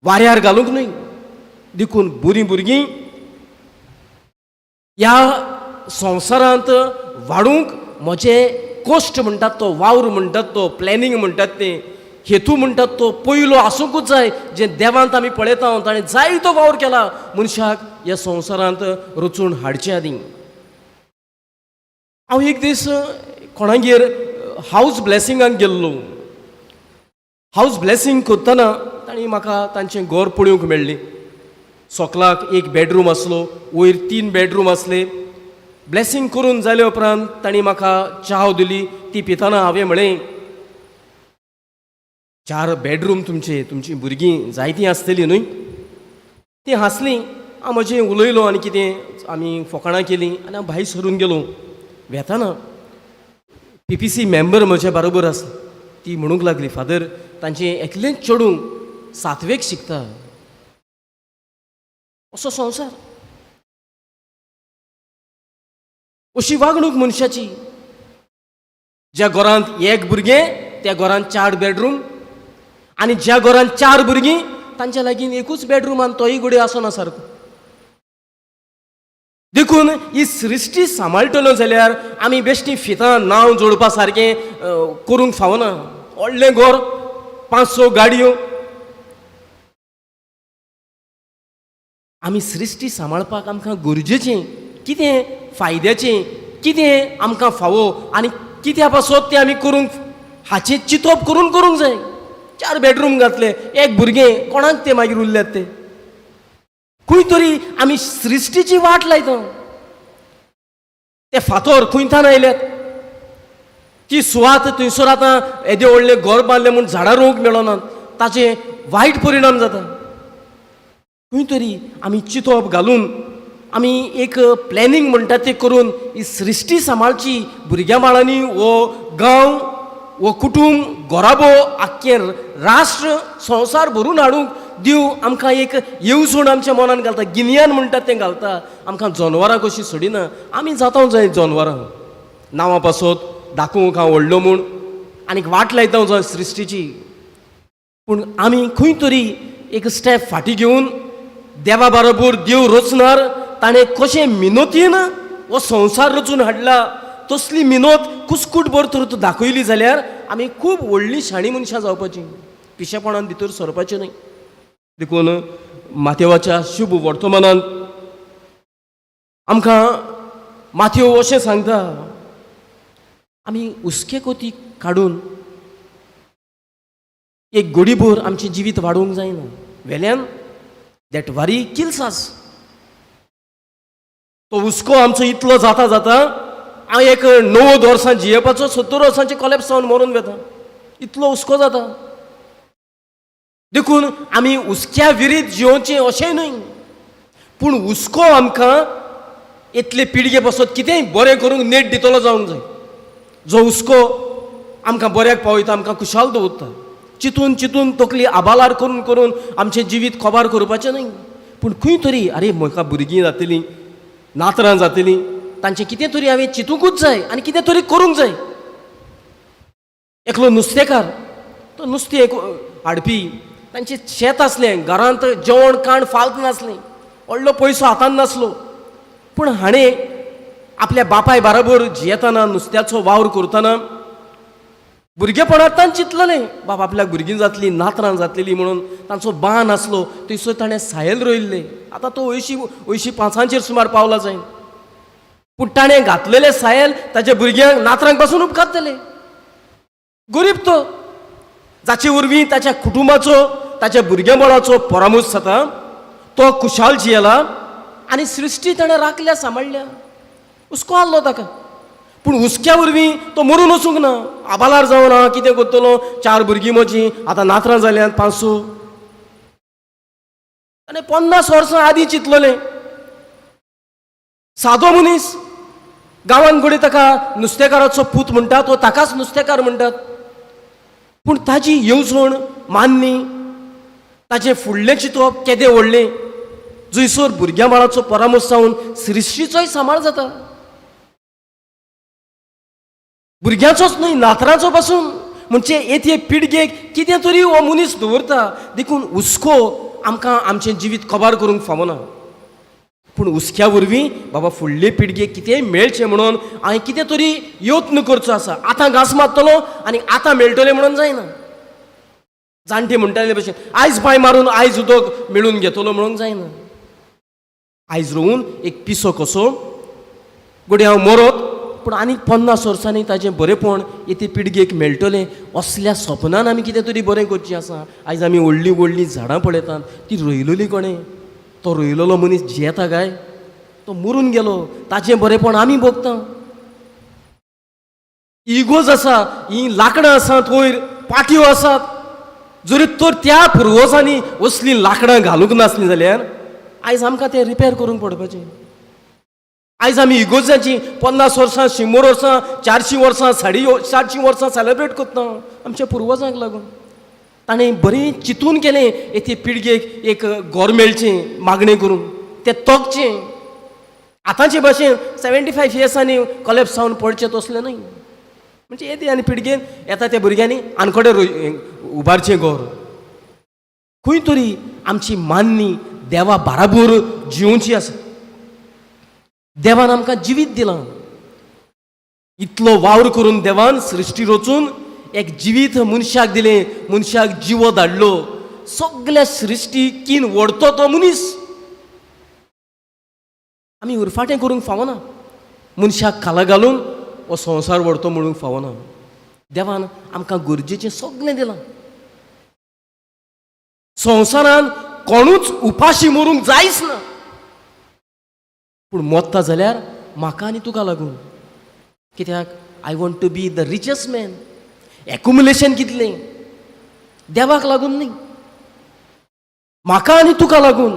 वाऱ्यार घालूंक न्हय. देखून बरीं भुरगीं ह्या संवसारांत वाडूंक म्हजें कश्ट म्हणटात तो, वावर म्हणटात तो, प्लॅनिंग म्हणटात तें, हेतू म्हणटात तो पयलो आसूंकूच जाय. जें देवांत आमी पळयता ताणें जायतो वावर केला मनशाक ह्या संवसारांत रचून हाडचे आदीं. हांव एक दीस कोणागेर हावज ब्लॅसिंगाक गेल्लो. हावज ब्लॅसिंग करतना तांणी म्हाका तांचें घर पळोवंक मेळ्ळें. सोकलाक एक बेडरूम आसलो, वयर 3 बेडरूम आसले. ब्लॅसिंग करून जाले उपरांत तांणी म्हाका च्याव दिली. ती पितना हांवें म्हळें, 4 बेडरूम तुमचे, तुमचीं भुरगीं जायतीं आसतलीं न्हय? तीं हांसलीं. हांव म्हजें उलयलो आनी कितें आमी फोकाणां केलीं आनी हांव भायर सरून गेलो. वेताना पीपीसी मेंबर म्हज्या बरोबर आसा, ती म्हणूंक लागली, फादर तांचें एकलेंच चेडूं 7वेक शिकता. असो संवसार, अशी वागणूक मनशाची. ज्या घरांत एक भुरगें त्या घरांत 4 बेडरूम, आनी ज्या घरांत 4 भुरगीं तांच्या लागीं एकूच बेडरूम आनी तोय घडये आसना सारको. देखून ही सृश्टी सांबाळटलो जाल्यार आमी बेश्टी फितां नांव जोडपा सारकें करूंक फावना. व्हडलें घर, 5-6 गाडयो, आमी सृश्टी सांबाळपाक आमकां गरजेचें कितें, फायद्याचें कितें आमकां फावो आनी कित्या पासत तें आमी करूंक हाचें चिंतप करून करूंक जाय. 4 बेडरूम घातले, एक भुरगें, कोणाक ते मागीर उरल्यात ते? खंय तरी आमी सृश्टीची वाट लायता. ते फातोर खंयतान आयल्यात, ती सुवात थंयसर आतां येदें व्हडलें घर बांदलें म्हूण झाडां रोवंक मेळना, ताचे वायट परिणाम जाता. खंय तरी आमी चिंतप घालून आमी एक प्लॅनिंग म्हणटा तें करून ही सृश्टी सांबाळची. भुरग्यां बाळांनी हो गांव हो कुटूंब, घराबो, आख्खें राष्ट्र, संवसार भरून हाडूंक देव आमकां एक येवजण आमच्या मनान घालता, गिन्यान म्हणटात तें घालता. आमकां जनवरां कशीं सोडिना. आमी जाता जाय जनवरां नांवां पासत दाखोवंक हांव व्हडलो म्हूण आनीक वाट लायता जाय सृश्टीची. पूण आमी खंय तरी एक स्टेप फाटीं घेवन देवा बरोबर देव रचणार ताणें कशें मिनोतीन हो संवसार रचून हाडला तसली मिनोत कुस्कूट भर तर तूं दाखयली जाल्यार आमी खूब व्हडलीं शाणी मनशां जावपाचीं, पिशेपणान भितर सरपाचें न्हय. देखून माथेवाच्या शुभ वर्तमानांत आमकां माथेव अशें सांगता, आमी हुस्के कोती काडून एक गोडीभर आमचें जिवीत वाडोवंक जायना. वेल्यान that worry kills आस. तो हुस्को आमचो इतलो जाता जाता हांव एक 90 वर्सां जियेवपाचो 70 वर्सांचे कॉलेप्स जावन मरून वता, इतलो हुस्को जाता. देखून आमी हुस्क्या विरीत जियोवचें अशेंय न्हय, पूण हुस्को आमकां इतले पिळगे पासत कितेंय बरें करूंक नेट दितलो जावंक जाय. जो हुस्को आमकां बऱ्याक पावयता, आमकां खुशाल दवरता. चिंतून चिंतून तकली आबालार करून करून आमचें जिवीत कबार करपाचें न्हय. पूण खंय तरी आरे म्हाका भुरगीं जातलीं, नातरां जातलीं, तांचें कितें तरी हांवें चिंतूंकूच जाय आनी कितें तरी करूंक जाय. एकलो नुस्तेकार, तो नुस्तें एक हाडपी, तांचें शेत आसलें, घरांत जेवण खाण फाल्त नासलें, व्हडलो पयसो हातान नासलो, पूण हाणें आपल्या बापाय बराबर जियेतना नुस्त्याचो वावर करतना भुरगेपणांत चिंतलें बाबा आपल्याक भुरगीं जातलीं, नातरां जातलीं म्हणून. तांचो बान आसलो थंयसर ताणें सायल रोयल्लें. आतां तो 85 सुमार सुमार पावला जाय, पूण ताणें घातलेलें सायल ताच्या भुरग्यांक नातरांक पासून उपकारतलें. गरीब तो, जाचे वरवीं ताच्या कुटुंबाचो, ताच्या भुरग्यां बाळाचो परामोस जाता, तो खुशाल जियेला आनी सृश्टी ताणें राखल्या, सांबाळ्ळ्या. हुस्को आहलो ताका, पूण हुस्क्या वरवीं तो मरून वचूंक ना. आबालार जावन हांव कितें करतलो, 4 भुरगीं म्हजीं, आतां नातरां जाल्यांत 5-6. आनी 50 वर्सां आदीं चिंतलेलें. सादो मनीस, गांवांत घडये ताका नुस्तेकाराचो पूत म्हणटात, तो ताकाच नुस्तेकार म्हणटात, पूण ताजी येवजण मान्य, ताजें फुडलें चिंतप केदें व्हडलें, जंयसर भुरग्यां बाळाचो परामर्श जावन सृश्टीचोय सांबाळ जाता, भुरग्यांचोच न्हय नातरांचो पासून. म्हणजे येते पिळगेक कितें तरी हो मनीस दवरता. देखून हुस्को आमकां आमचें जिवीत कबार करूंक फावना, पूण हुस्क्या वरवीं बाबा फुडले पिळगेक कितेंय मेळचें म्हणून हांवें कितें तरी यत्न करचो आसा. आतां घांस मारतलो आनी आतां मेळटलें म्हणून जायना. जाणटे म्हणटाले भशेन आयज पांय मारून आयज उदक मेळून घेतलो म्हणूंक जायना. आयज रोवून एक पिसो कसो घडये हांव मरत, पूण आनीक 50 वर्सांनी ताजें बरेंपण येते पिळगेक मेळटलें असल्या सपनान आमी कितें तरी बरें करचें आसा. आयज आमी व्हडलीं व्हडलीं झाडां पळयतात, ती रोयलेली कोणें? तो रोयलेलो मनीस जियेता काय? तो मरून गेलो, ताजें बरेंपण आमी भोगता. इगोज आसा, हीं लांकडां आसात, वयर पाटयो आसात, जरी तर त्या पुर्वजांनी असलीं लांकडां घालूंक नासलीं जाल्यार आयज आमकां तें रिपेर करूंक पडपाचें. आयज आमी इगोजाची 50 वर्सां, 100 वर्सां, 400 वर्सां, 450 वर्सां सेलेब्रेट करता आमच्या पुर्वजांक लागून. ताणें बरें चिंतून केलें येते पिळगेक एक घर मेळचें, मागणें करून तें तोगचें. आतांचे भाशेन 75 इयर्सांनी कॉलेप्स जावन पडचें तसलें न्हय. म्हणजे येते आनी पिळगेन येता त्या भुरग्यांनी आनकोडे उबारचें घर. खंय तरी आमची मान्नी देवा बाराबोर जिवची आसा. देवान आमकां जिवीत दिलां, इतलो वावर करून देवान सृश्टी रचून एक जिवीत मनशाक दिलें, मनशाक जिवो धाडलो. सगल्या सृश्टी कीन व्हडतो तो मनीस. आमी उरफाटें करूंक फावना, मनशाक खाला घालून हो संवसार व्हडतो म्हणूंक फावना. देवान आमकां गरजेचें सगलें दिलां. संवसारान कोणूच उपाशी मरूंक जायच ना, पूण मोत्ता जाल्यार म्हाका आनी तुका लागून. कित्याक? I want to be the richest man. Accumulation कितलें देवाक लागून न्ही, म्हाका आनी तुका लागून.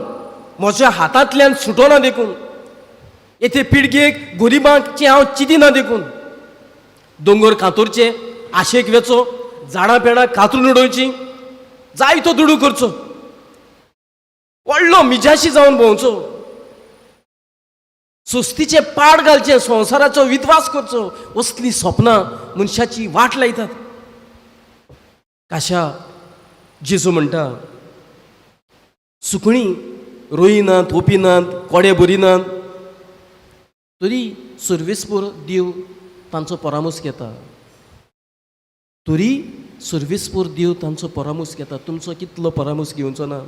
म्हज्या हातांतल्यान सुटोना देखून, येथे पिळगेक गरिबांचें हांव चिंतिना देखून, दोंगर कातोरचे आशेक वेचो, झाडां पेडां कातरून उडोवची, जायतो दुडू करचो, व्हडलो मिजाशी जावन भोंवचो, सुस्तीचे पाड घालचे, संवसाराचो विद्वास करचो, असली सपनां मनशाची वाट लायतात. काशा जेजू म्हणटा, सुकणीं रोयनात, ओपिनात, कोडे भरिनात, तरी सर्वेस्पर देव तांचो परामर्श घेता, तरी सर्वेस्पर देव तांचो परामर्श घेता. तुमचो कितलो परामर्श घेवचो ना,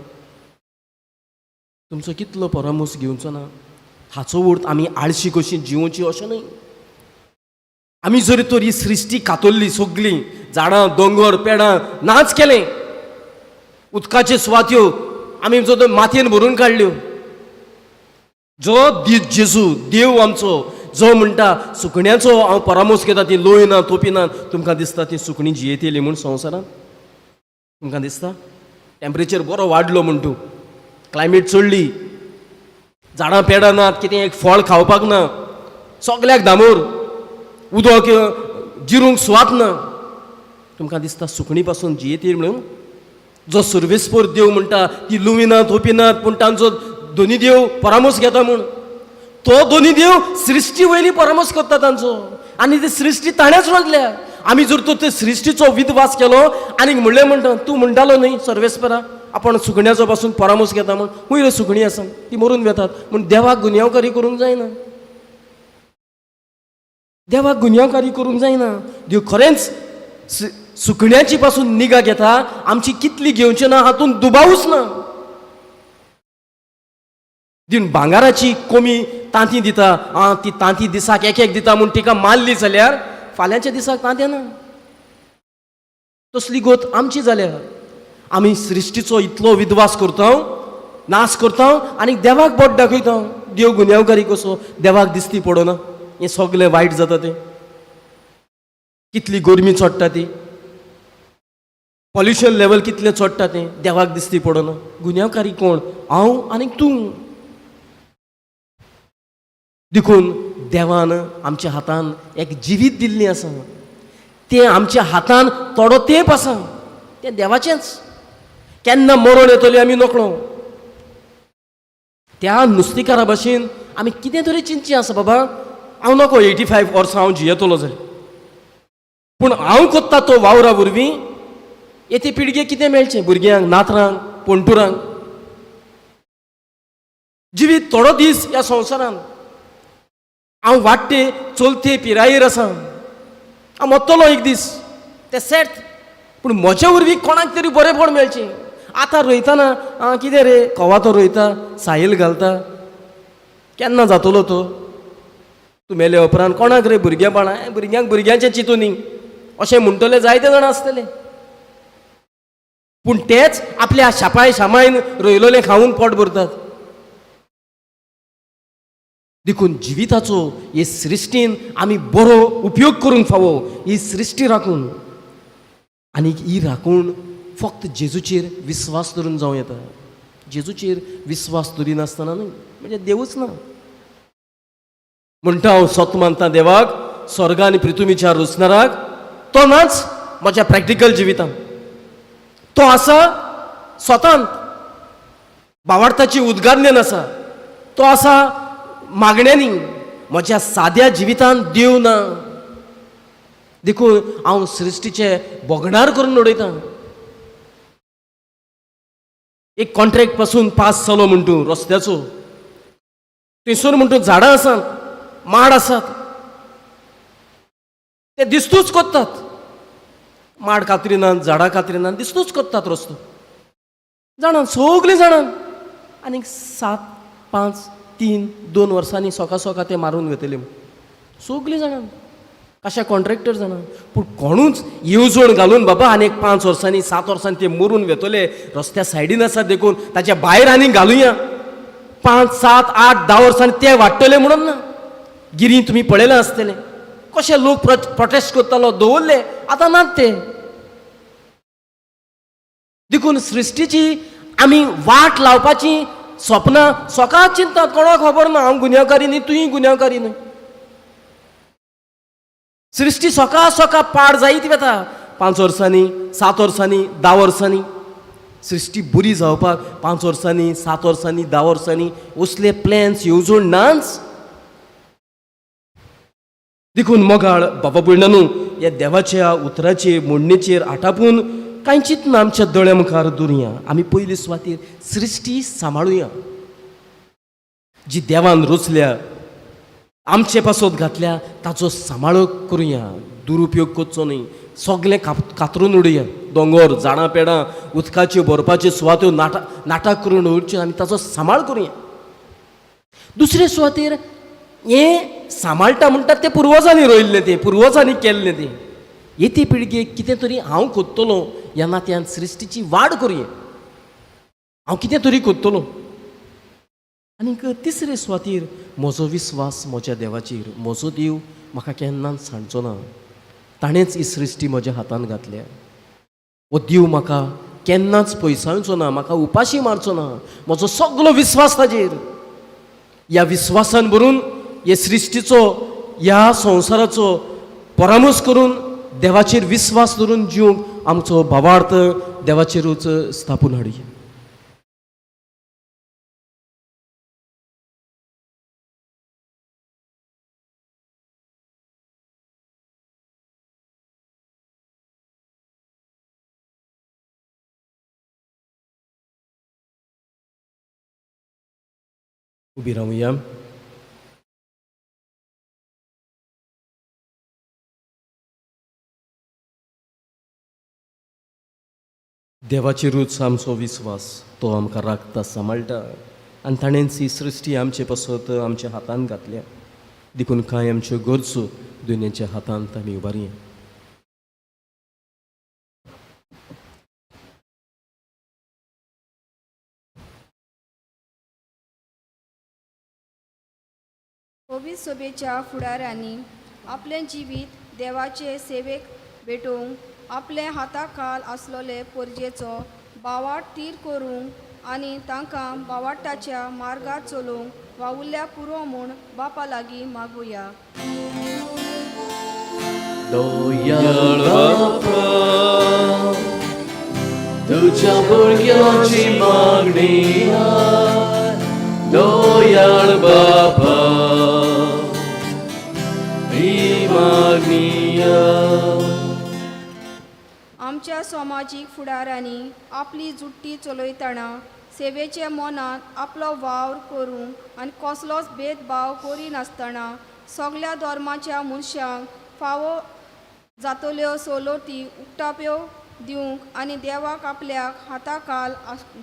तुमचो कितलो परामर्श घेवचो ना. हाचो अर्थ आमी आळशी कशी जिवोवची अशें न्हय. आमी जरी तर ही सृश्टी कातरली, सगळीं झाडां दोंगर पेडां नाच केलें, उदकाच्यो सुवात्यो आमी जो मातयेन भरून काडल्यो, जो जेजू देव आमचो जो म्हणटा सुकण्याचो हांव परामर्श घेता, ती लोयना तोपिना, तुमकां दिसता ती सुकणीं जियेतली म्हूण संवसारांत? तुमकां दिसता टेम्परेचर बरो वाडलो म्हूण तूं, क्लायमेट चडली, झाडां पेडां नात, कितें एक फळ खावपाक ना, सगल्याक दामोर, उदक जिरूंक सुवात ना, तुमकां दिसता सुकणीं पासून जियेतली म्हणून? जो सर्वेस्पर देव म्हणटा ती लुविनात ओपिनात, पूण तांचो दोनी देव परामर्श घेता म्हूण, तो दोनी देव सृश्टी वयली परामर्श करता तांचो, आनी ती सृश्टी ताणेंच रचल्या. आमी जर तो ते सृश्टीचो विद्वास केलो आनी म्हणलें म्हणटा, तूं म्हणटालो न्हय सर्वेस्परा आपण सुकण्याचो पासून परामर्श घेता म्हूण, खूंय रे सुकणीं आसा ती मरून वेतात म्हूण देवाक गुन्यांवकारी करूंक जायना, देवाक गुन्यांवकारी करूंक जायना. देव खरेंच सुकण्याची पासून निगा घेता, आमची कितली घेवची ना हातूंत दुबावूच ना. दिवन भांगाराची कमी तांती दिता, आं ती तांती दिसाक एक एक दिता म्हूण तिका मारली जाल्यार फाल्यांच्या दिसाक तांतें ना. तसली गोत आमची जाल्या. आमी सृश्टीचो इतलो विद्वास करता, नाश करता आनी देवाक बोट दाखयता. देव गुन्यांवकारी कसो, देवाक दिसती पडना हें सगळें वायट जाता. तें कितली गरमी चडटा, ती पॉल्युशन लेवल कितलें चडटा, तें देवाक दिसती पडना. गुन्यांवकारी कोण? हांव आनी तूं. देखून देवान आमच्या हातान एक जिवीत दिल्लें आसा, तें आमच्या हातान थोडो तेंप आसा, तें देवाचेंच. केन्ना मरण येतलें आमी नकळो. त्या नुस्तेकारा भाशेन आमी कितें तरी चिंतचें आसा, बाबा हांव नको 85 वर्सां हांव जियेतलो जाल्यार, पूण हांव कोत्ता तो वावरा वरवीं येते पिळगेक कितें मेळचें, भुरग्यांक, नातरांक, पणटुरांक. जिवीत थोडो दीस ह्या संवसारांत, हांव वाडटे चलते पिरायेर आसा, हांव मरतलो एक दीस, तें सेट, पूण म्हज्या वरवीं कोणाक तरी बरेंपण मेळचें. आतां रोयतना आं कितें रे कवाथो रोयता, सायल घालता, केन्ना जातलो तो? तूं मेले उपरांत कोणाक रे भुरगेपणां, भुरग्यांक भुरग्यांचें चिंतू न्ही अशें म्हणटले जायते जाण आसतले. पूण तेच आपल्या शापाय शामायन रोयलोलें खावन पोट भरतात. देखून जिविताचो हे सृश्टीन आमी बरो उपयोग करूंक फावो, ही सृश्टी राखून. आनी ही राखून फक्त जेजूचेर विस्वास धरून जावं येता. जेजूचेर विस्वास दरिनासतना न्हय, म्हणजे देवूच ना. म्हणटा हांव सत मानता देवाक, स्वर्ग आनी पृथ्वीच्या रचणाराक, तो नाच म्हज्या प्रॅक्टिकल जिवितांत, तो आसा स्वतांत, भावार्थाची उद्गारण्यान आसा, तो आसा मागण्यांनी. म्हज्या साद्या जिवितांत देव ना. देखून हांव सृश्टीचे भोगणार करून उडयतां. एक कॉन्ट्रॅक्ट पासून पास जालो म्हण तूं रस्त्याचो, थंयसर म्हण तूं झाडां आसात, माड आसात, ते दिस्तूच कोत्तात, माड कातरिनात, झाडां कातरिनात, दिस्तूच कोत्तात रस्तो. जाणां सगळीं जाणां. आनीक 7 5 3 2 वर्सांनी सोका सोका ते मारून वतले सगळीं जाणां, कशा कॉन्ट्रॅक्टर जाणां. पूण कोणूच येवजण घालून बाबा आनी एक 5 वर्सांनी 7 वर्सांनी ते मरून वेतले, रस्त्या सायडीन आसा देखून ताच्या भायर आनीक घालुया, 5 7 8 10 वर्सांनी ते वाडटले म्हणून ना. गिरी तुमी पळयलां आसतलें कशे लोक प्रोटेस्ट करतालो, दवरले, आतां नात ते. देखून सृश्टीची आमी वाट लावपाची सपनां सकाळ चिंतात, कोणाक खबर ना. हांव गुन्यांवकारी न्ही, तुंय गुन्यांवकारी न्हय. सृश्टी सोका सोका पाड जायत वता. 5 वर्सांनी, 7 वर्सांनी, 10 वर्सांनी सृश्टी बरी जावपाक 5 वर्सांनी, 7 वर्सांनी, 10 वर्सांनी असले प्लॅन्स येवजण नाच. देखून मोगाळ बाबा भयणांनो, ह्या देवाच्या उतराचे मोडणेचेर आटापून कांय चिंतना आमच्या दोळ्या मुखार दवरुया. आमी पयले सुवातेर सृश्टी सांबाळुया जी देवान रचल्या, आमचे पासत घातल्या, ताचो सांबाळ करुया, दुरुपयोग करचो न्हय. सगळें कातरून उडया, दोंगोर, झाडां पेडां, उदकाच्यो भरपाच्यो सुवात्यो नाटक करून उडच्यो आनी ताचो सांबाळ करुया. दुसरे सुवातेर हें सांबाळटा म्हणटात तें पुर्वजांनी रोयल्लें, तें पुर्वजांनी केल्लें, तें येते पिळगेक कितें तरी हांव कोत्तलो ह्या नात्यान सृश्टीची वाड करुया, हांव कितें तरी कोत्तलो. आनीक तिसरे सुवातेर म्हजो विस्वास म्हज्या देवाचेर. म्हजो देव म्हाका केन्नाच सांडचो ना, ताणेंच ही सृश्टी म्हज्या हातान घातल्या. हो देव म्हाका केन्नाच पयसावचो ना, म्हाका उपाशी मारचो ना. म्हजो सगलो विस्वास ताजेर. ह्या विस्वासान भरून हे सृश्टीचो, ह्या संवसाराचो परामर्श करून देवाचेर विस्वास धरून जिवंक आमचो भावार्थ देवाचेरूच स्थापून हाडुया. उबी रावया. देवाचेरूच आमचो विस्वास, तो आमकां राखता, सांबाळटा आनी ताणेंच ही सृश्टी आमचे पासत आमच्या हातान घातल्या. देखून कांय आमच्यो गरजो दुनियेच्या हातांत आमी उबारया. पवित्र सभेच्या फुडाऱ्यांनी आपलें जिवीत देवाचे सेवेक भेटोवंक आपले हाता खाल आसलोले परजेचो बावाट थीर करूंक आनी तांकां बावाटाच्या मार्गार चलोवंक वावुरल्या पुरो म्हूण बापा लागीं मागुया. दयाळ बापा, तुझ्या भुरग्यांची मागणी आय. दयाळ बापा, ही मागणी आय. आमच्या समाजीक फुडाऱ्यांनी आपली जुट्टी चलयतना सेवेचे मनान आपलो वावर करूंक आनी कसलोच भेदभाव करिनासतना सगल्या धर्माच्या मनशांक फावो जातल्यो सवलती उक्ताप्यो दिवंक आनी देवाक आपल्याक हाताखाल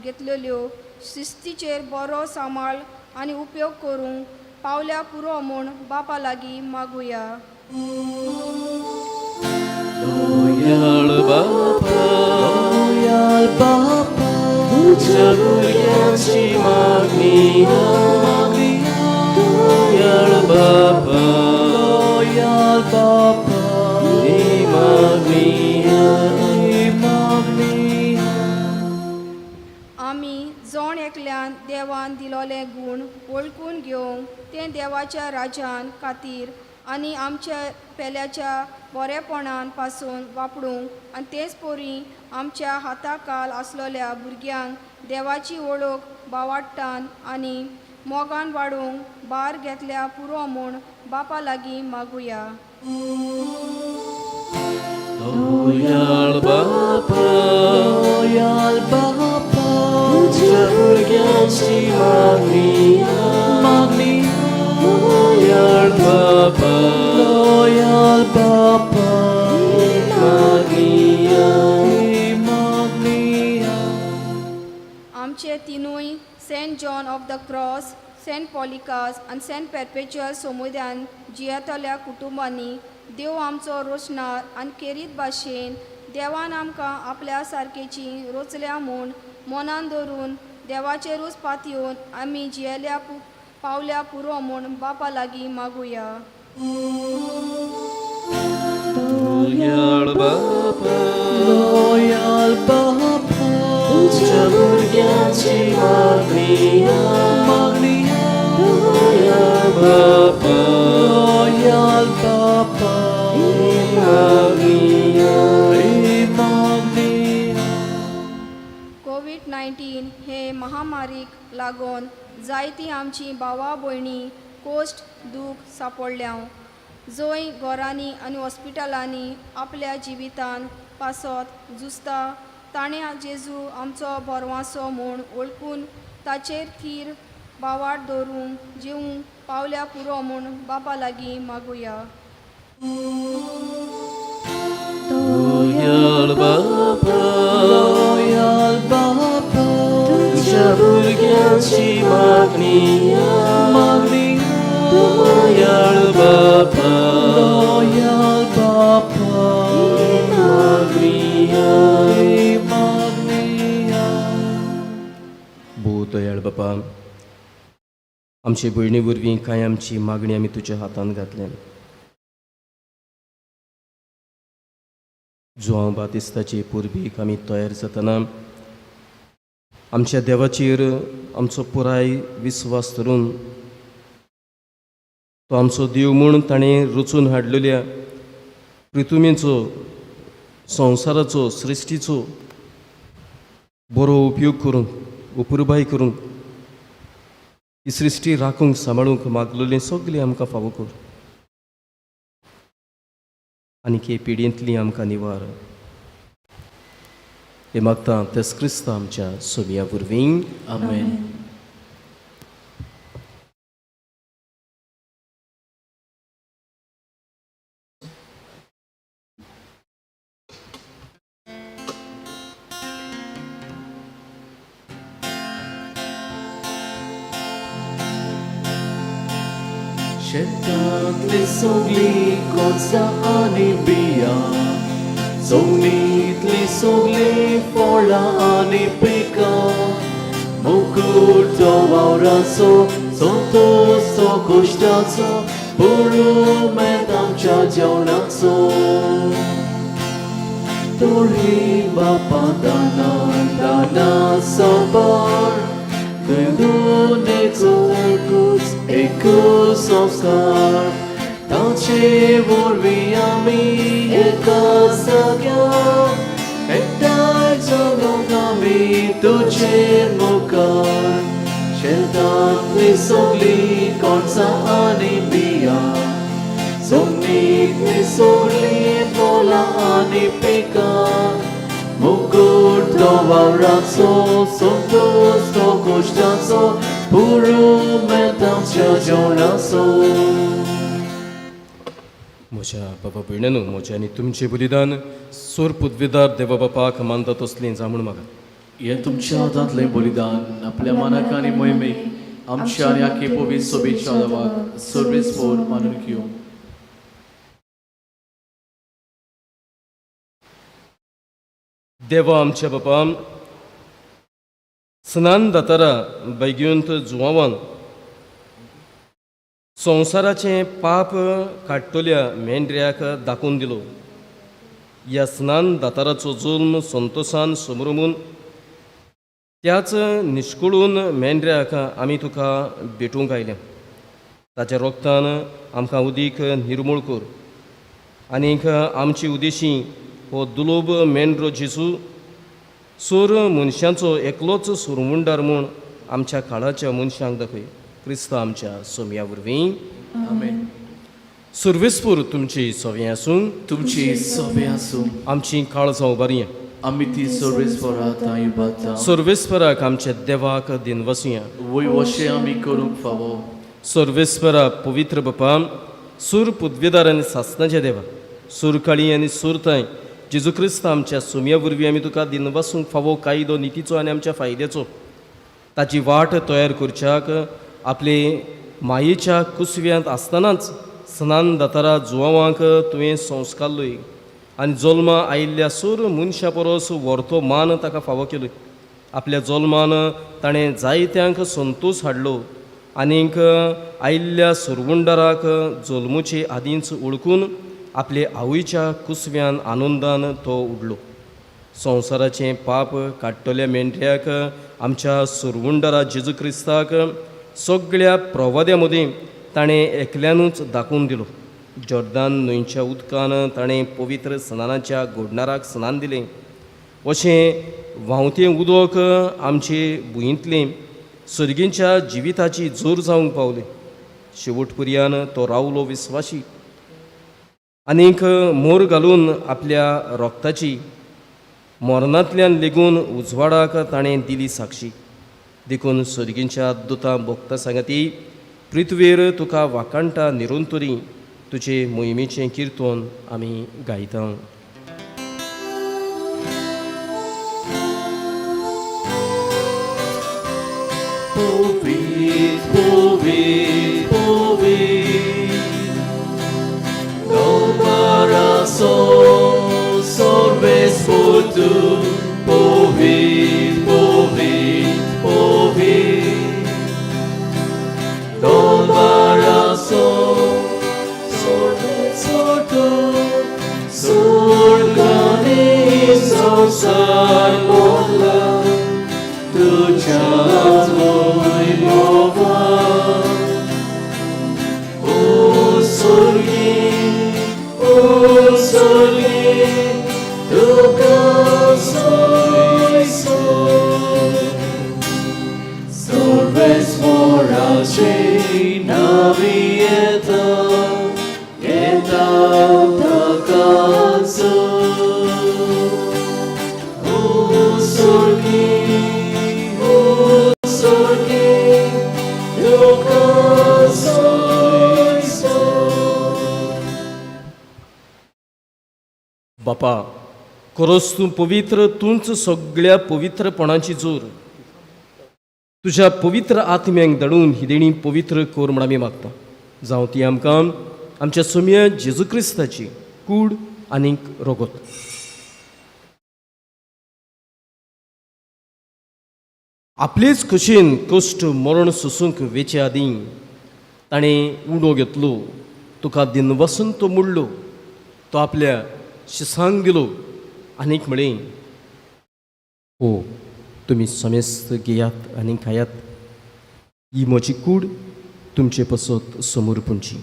घेतलेल्यो शिस्तीचेर बरो सांबाळ आनी उपयोग करूंक पावल्या पुरो म्हूण बापा लागीं मागुया. दयाळ बापा, दयाळ बापा, तुझ्या भुरग्यांची मागणी आय. दयाळ बापा, दयाळ बापा, ही मागणी आय, ही मागणी आय. आमी जण एकल्यान देवान दिलोले गूण वळखून घेवंक तें देवाच्या राज्यान खातीर आनी आमच्या पेल्याच्या बरेपणान पासून वापरूंक आनी तेच परी आमच्या हाताखाल आसलोल्या भुरग्यांक देवाची वळख बावाट्टान आनी मोगान वाडोवंक भार घेतल्या पुरो म्हूण बापा लागीं मागुया. दयाळ बापा, दयाळ बापा, तुझ्या भुरग्यांची मागणी आय. मागणी दयाळ बापा, दयाळ बापा, ही मागणी आय, ही मागणी आय. आमचे तिनूय Saint John of the Cross, Saint Polycarp आनी सेंट पेरपेच्युअल समुदायान जियेतल्या कुटुंबांनी देव आमचो रोशणार आनी केरीत भाशेन देवान आमकां आपल्या सारकेची रोचल्या म्हूण मनान धरून देवाचेरूच पातयेवन आमी जियेल्या पावल्या पुरो म्हूण बापा लागीं मागुया. दयाळ बापा, दयाळ बापा, तुझ्या भुरग्यांची मागणी आय. मागणी दयाळ बापा, दयाळ बापा, ही मागणी मागणी. कोवीड 19 हे महामारीक लागून जायतीं आमचीं भावा भयणी कोश्ट दूख सांपडल्या, जंय घरांनी आनी हॉस्पिटलांनी आपल्या जिवितान पासत झुजता, ताणें जेजू आमचो भरवांसो म्हूण वळखून ताचेर थीर भावार्थ दवरूंक जेवंक पावल्या पुरो म्हूण बापा लागीं मागुया. दयाळ बापा, दयाळ बापा, तुमच्या भुरग्यांची मागणी मागणी. दयाळ बापा, दयाळ बापा, मागणी मागणी. भोव दयाळ बापा, आमचे भयणी वरवीं कांय आमची मागणी आमी तुज्या हातांत घातल्या. जुआंव बातिस्ताचे पुर्बीक आमी तयार जातना आमच्या देवाचेर आमचो पुराय विस्वास धरून तो आमचो देव म्हूण ताणें रचून हाडलेल्या पृथुमेचो, संवसाराचो, सृश्टीचो बरो उपयोग करून, अपुरबाय करून ही सृश्टी राखूंक सांबाळूंक मागलेलें सगळें आमकां फावो कर आनी हे पिडयेंतली आमकां निवार. हे मागता तेस क्रिस्ता आमच्या सोमया वरवीं. आमेन. शेतांतली सगळी कोणसां आनी बियां, जमनींतली सगळीं फळां आनी पिकां, मुकूट तो वावराचो, संतोश तो कुश्टाचो, पुरुमेंत आमच्या जेवणाचो. तोरी बापा दाना दाना सबर, दोनेचो एकूच एकूच संस्कार, ताचे वरवीं आमी एका जाग्यार एकठांय जगोंक आमी तुजे मुखार. शेतांतली सगळीं कणसां आनी बियां, जमनींतली सगळीं फळां आनी पिकां, मुकूट तो वावराचो, संतोश तो कुश्टाचो, पुरुमेंत आमच्या जेवणाचो. म्हज्या बाबा भयणांनो, म्हजें आनी तुमचें बलिदान सोर पुदवेदार देवा बापाक मानता तसलें जा म्हूण मागा. हें तुमच्या हातांतलें बलिदान आपल्या मनाक आनी मोहिमेक, आमच्या आनी आखे पवित्र सोबेच्या देवाक सर्वीस फोर मानून घेवं. देवा आमच्या बापा, स्नान दातारा बैग्युंत जुवावान संवसाराचें पाप काडटल्या मेंढऱ्याक दाखोवन दिलो. ह्या स्नान दाताराचो जल्म संतोशान समरमून त्याच निश्कळून मेंढऱ्याक आमी तुका भेटूंक आयल्या. ताच्या रोगतान आमकां उदीक निर्मूळ कर आनीक आमची उदेशी हो दुलोब मेंढरो जेजू सोर मनशांचो एकलोच सुरमुंडार म्हूण आमच्या काळाच्या मनशांक दाखय. क्रिस्त आमच्या सोमया वरवीं. आमेन. सुर्वेसपूर तुमची सव्यां आसूं. तुमची सवे आसूं. आमची काळजां उबारया. आमी ती सर्वीस फोरा तांय बाता. सर्वेस्पराक आमच्या देवाक दिनवसुया. वय वशें आमी करूंक फावो. सर्वेस्परा, पवित्र बापा, सूर पुदवेदार आनी सासनाच्या देवा, सुरकाळी आनी सुरताय जेजू क्रिस्त आमच्या सुमया वरवीं आमी तुका दिनवासूंक फावो कायदो नितीचो आनी आमच्या फायद्याचो. ताची वाट तयार करच्याक आपले मायेच्या कुसव्यांत आसतनाच स्नान दातारा जुवांक तुवें संस्कारलोय आनी जल्मा आयिल्ल्या सूर मनशा परस व्हरतो मान ताका फावो केलो. आपल्या जल्मान ताणें जायत्यांक संतोश हाडलो आनीक आयिल्ल्या सुरवुंडाराक जल्मुचे आदींच वळखून आपले आवयच्या कुसव्यान आनंदान तो उडलो. संवसाराचें पाप काडटल्या मेंढऱ्याक आमच्या सुरवुंडारा जेजू क्रिस्ताक सगळ्या प्रवाद्या मदीं ताणें एकल्यानूच दाखोवन दिलो. जॉर्दान न्हंयच्या उदकान ताणें पवित्र स्नानाच्या गोडणाराक स्नान दिलें. अशें व्हांवतें उदक आमचे भुंयेंतलें सर्गींच्या जिविताची जोर जावंक पावलें. शेवट पर्यान तो रावलो विस्वाशी आनीक मोर घालून आपल्या रोगताची मरणांतल्यान लेगून उजवाडाक ताणें दिली साक्षी. देखून सर्गींच्या दुतां भोगता सांगाती पृथ्वीर तुका वाखाणटा निरंतरी तुजे मोहिमेचें किर्तन आमी गायता. Povit, povit, povit, Comparação, sorves por tu, povit, povit, povit, Comparação, sorves por tu, surgani संसार मोडला, तुझ्याच वैभवान. ओ सोर्गी, ओ सोर्गी, तुका सोय सोय. सर्वेस्वराचे नावी येता, येता ताका जोर. ओ सोर्गी, ओ सोर्गी, तुका सोय सोय. बापा, खरोच तूं पवित्र, तूंच सगळ्या पवित्रपणाची जोर. तुज्या पवित्र आत्म्यांक धाडून ही देणी पवित्र कर म्हण आमी मागता. जावं ती आमकां आमच्या सोम्या जेजू क्रिस्ताची कूड आनीक रगत. आपलेच खोशेन कश्ट मरण सोसूंक वेचे आदीं ताणें उडो घेतलो, तुका दिनवासून तो मोडलो, तो आपल्या शिसांक दिलो आनीक म्हळें, हो तुमी समेस्त घेयात आनी खायात, ही म्हजी कूड तुमचे पसत समर्पणची.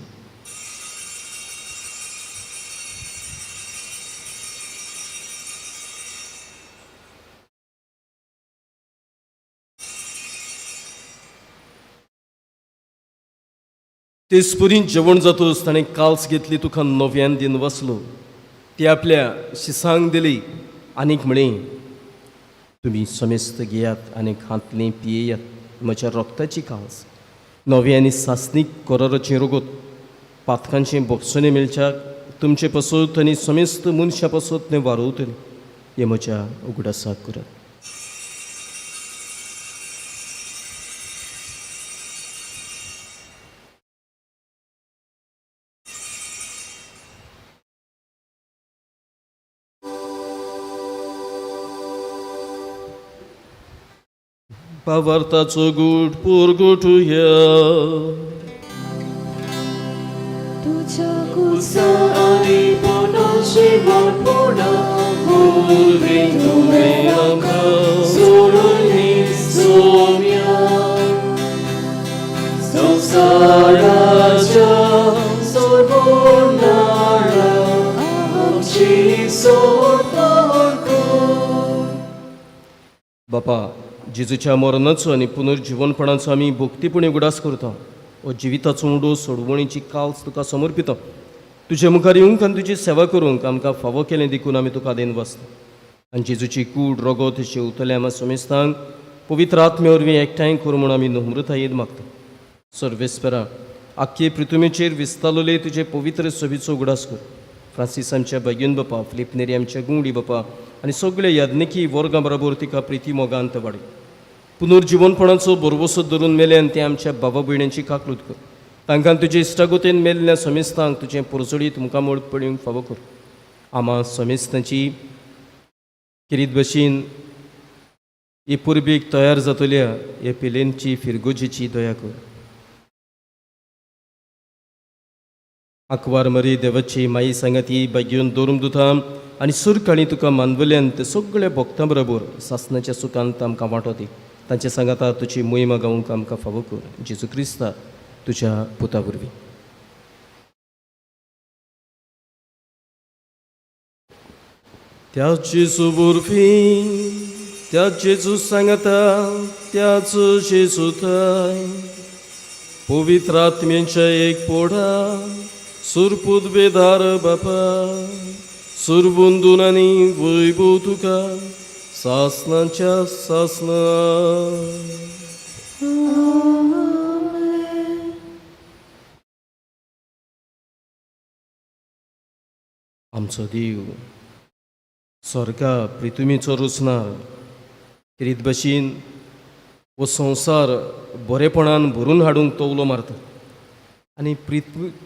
तेचपरी जेवण जातूच ताणें काल्स घेतली, तुका नव्यान दिन वसलो, ती आपल्या शिसांक दिली आनीक म्हळें, तुमी समेस्त घेयात आनी खातलीं पियेयात, म्हज्या रोगताची काल्स, नवे आनी सासणीक कोराराचें रगत, पातकांचें बोगसणें मेळच्याक तुमचे पसत आनी समेस्त मनशां पसत तें वारोवतलें. हें म्हज्या उगडासाक करात. भावार्थाचो गूट पुरगुटुया. तुझ्या कुसा आनी पुनर्जीवनपणा वरवीं तुवें आमकां सोडयली सोम्या. संवसाराच्या सोडवणारा आमची सोडवण कर. बापा, जेजूच्या मरणाचो आनी पुनर्जिवनपणाचो आमी भक्तीपणी उगडास करता. हो जिविताचो उडो सोडवणीची काल्स तुका समर्पिता. तुजे मुखार येवंक आनी तुजी सेवा करूंक आमकां फावो केलें देखून आमी तुका देन वाचता. आनी जेजूची कूड रगत शेवतल्या आमा समेस्तांक पवित्र आत्म्या वरवीं एकठांय कर म्हूण आमी नम्रतायेन मागता. सर्वेस्परा, आख्खे पृथ्वीचेर विस्तारलेले तुजे पवित्र सभेचो उगडास कर. फ्रांसीस आमच्या बागीन बापा, फिलीप नेरी आमच्या गुंडी बापा आनी सगळे याज्ञिकी वर्गां बरोबर तिका प्रिती मोगांत वाडय. पुनर्जिवनपणाचो भरवसो धरून मेल्यान ते आमच्या बाबा भयण्यांची काकळूत कर. तांकां तुजे इश्टागोतेन मेल्ल्या समेस्तांक तुजें पोरजोडीत मुखामळ पळोवंक फावो कर. आमा समेस्तांची किरीत भशेन ही परबेक तयार जातल्या हे पिलेनची फिरगोजेची दया कर. आंकवार मरी देवाची माई सांगाती बागेवन दवरूंक दुता आनी सुरकाळी तुका मानवल्यान ते सगळे भक्तां बरोबर सासणाच्या सुखांत आमकां वांटो दी. तांचे सांगाता तुजी मोहिमा गावंक आमकां फावो कर. जेजू क्रिस्ता तुज्या पुता वरवीं. त्याच जेजू वरवीं, त्याच जेजू सांगता, त्याच जेजू थंय पवित्र आत्म्यांच्या एक पोडा सुरपूत बेदार बापा सुरबुंदून आनी वैभव तुका सासनाच्या सासना. आमचो देव स्वर्गा प्रितुमीचो रचणार किरीत भशेन हो संवसार बरेपणान भरून हाडूंक तो उलो मारता आनी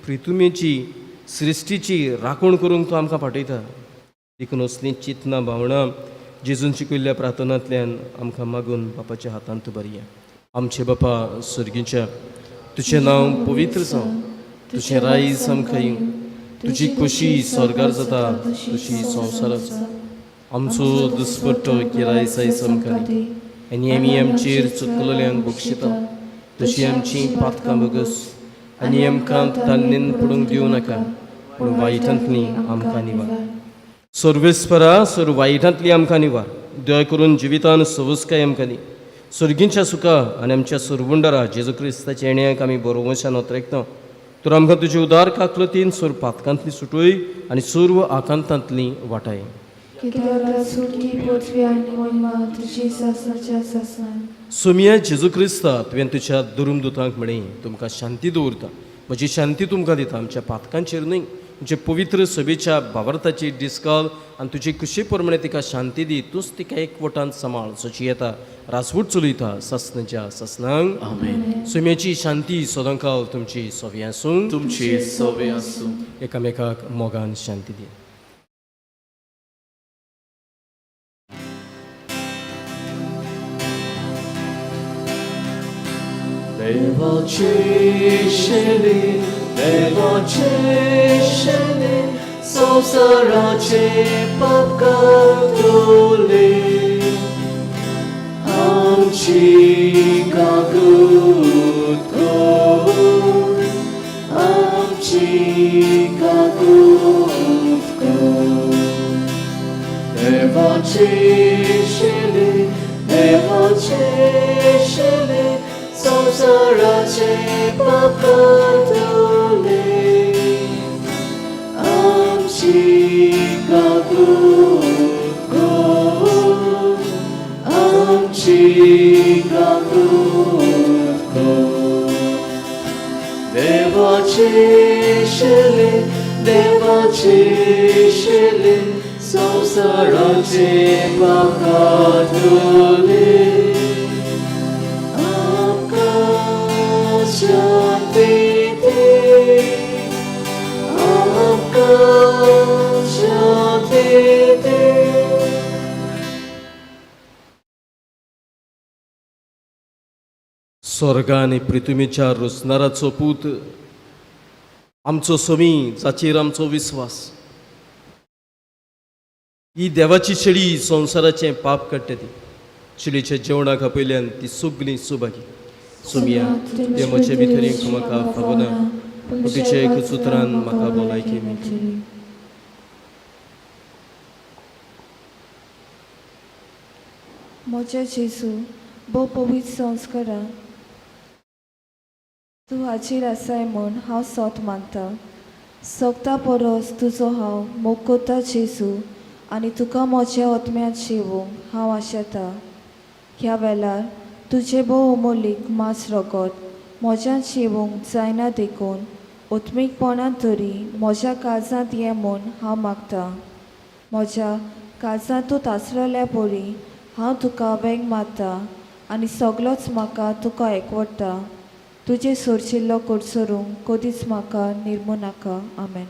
प्रितुमेची सृश्टीची राखण करूंक तो आमकां पाठयता. देखून असलीं चिंतनां भावनां जेजून शिकयल्ल्या प्रार्थनांतल्यान आमकां मागून बापाच्या हातांत बरया. आमचे बापा सर्गीच्या, तुजें नांव पवित्र जावं, तुजें रायज आमकां येवं, तुजी खोशी स्वर्गार जाता तशी संवसारात जावं. आमचो दुस्पट्टो गिराय आयज आमकां दी आनी आमी आमचेर चुकलेल्यांक बक्षिता तशी आमची पातकां बगस आनी आमकां तान्नेन पडूंक दिवं नाका, पूण वायटांतली आमकां निवार. सर्वेस्परा सर्व वायटांतली आमकां निवार. दया करून जिवितान सवस्काय आमकां दी. सर्गींच्या सुखा आनी आमच्या सुरवुंडरा जेजू क्रिस्ताच्या येण्याक आमी बरोवशान ओतरेकता. तर आमकां तुजे उदार काकलतीन सर्व पातकांतली सुटय आनी सर्व आकांतांतली वाटाय. सोमिया जेजू क्रिस्ता, तुवें तुज्या दुरुमदुतांक म्हळें, तुमकां शांती दवरता, म्हजी शांती तुमकां दिता. आमच्या पातकांचेर न्हय, तुमचे पवित्र सभेच्या भावार्थाची डिस्काल आनी तुजे कुशी प्रमाणे तिका शांती दी. तूंच तिका एकवटान सांबाळ, सची येता रासवूट चलयता ससनाच्या ससनांक. आमेन. सोम्याची शांती सदांकाल तुमची सवी आसूं, तुमची सवे आसूं. एकामेकाक मोगान शांती दी. देवाचे शेले, देवाचे शेले, संवसाराचे पाप काडतले, आमची काकूत कर, आमची काकूत कर. देवाचे शेले, देवाचे शेले, संवसाराचे पाप काडतले, आमची काकूत कर, आमची काकूत कर. देवाचे शेले, देवाचे शेले, संवसाराचे पाप काडतले, आमकां शांती दी, आमकां शांती दी. स्वर्गा आनी पृथ्वीच्या रचणाराचो पूत आमचो समी, जाचेर आमचो विस्वास, ही देवाची शेळी संवसाराचें पाप काडटा. ती शेळीच्या जेवणाक आपयल्यान ती सगळीं सुभागी. सोमिया, ते म्हजे भितर म्हाका फावना, पूण तुज्या एकूच उतरान म्हाका भलायकी मेळटली. म्हज्या जेजू, भोव पवित्र संस्कारा तूं हाजीर आसाय म्हूण हांव सोत मानता. सोगता परस तुजो हांव मोग कोत्ता जेजू, आनी तुका म्हज्या ओतम्यांत शेवूंक हांव आशेता. ह्या वेळार तुजें भोव अमोलीक मांस रगत म्हज्यान शेवूंक जायना, देखून ओतमीकपणान तरी म्हज्या काळजांत ये म्हूण हांव मागता. म्हज्या काळजांतूच आसलेल्या परी हांव तुका वेंग मारता आनी सगलोच म्हाका तुका एकवटता. तुजें सोरशिल्लो कोडसरूंक कदीच म्हाका निर्मू नाका. आमेन.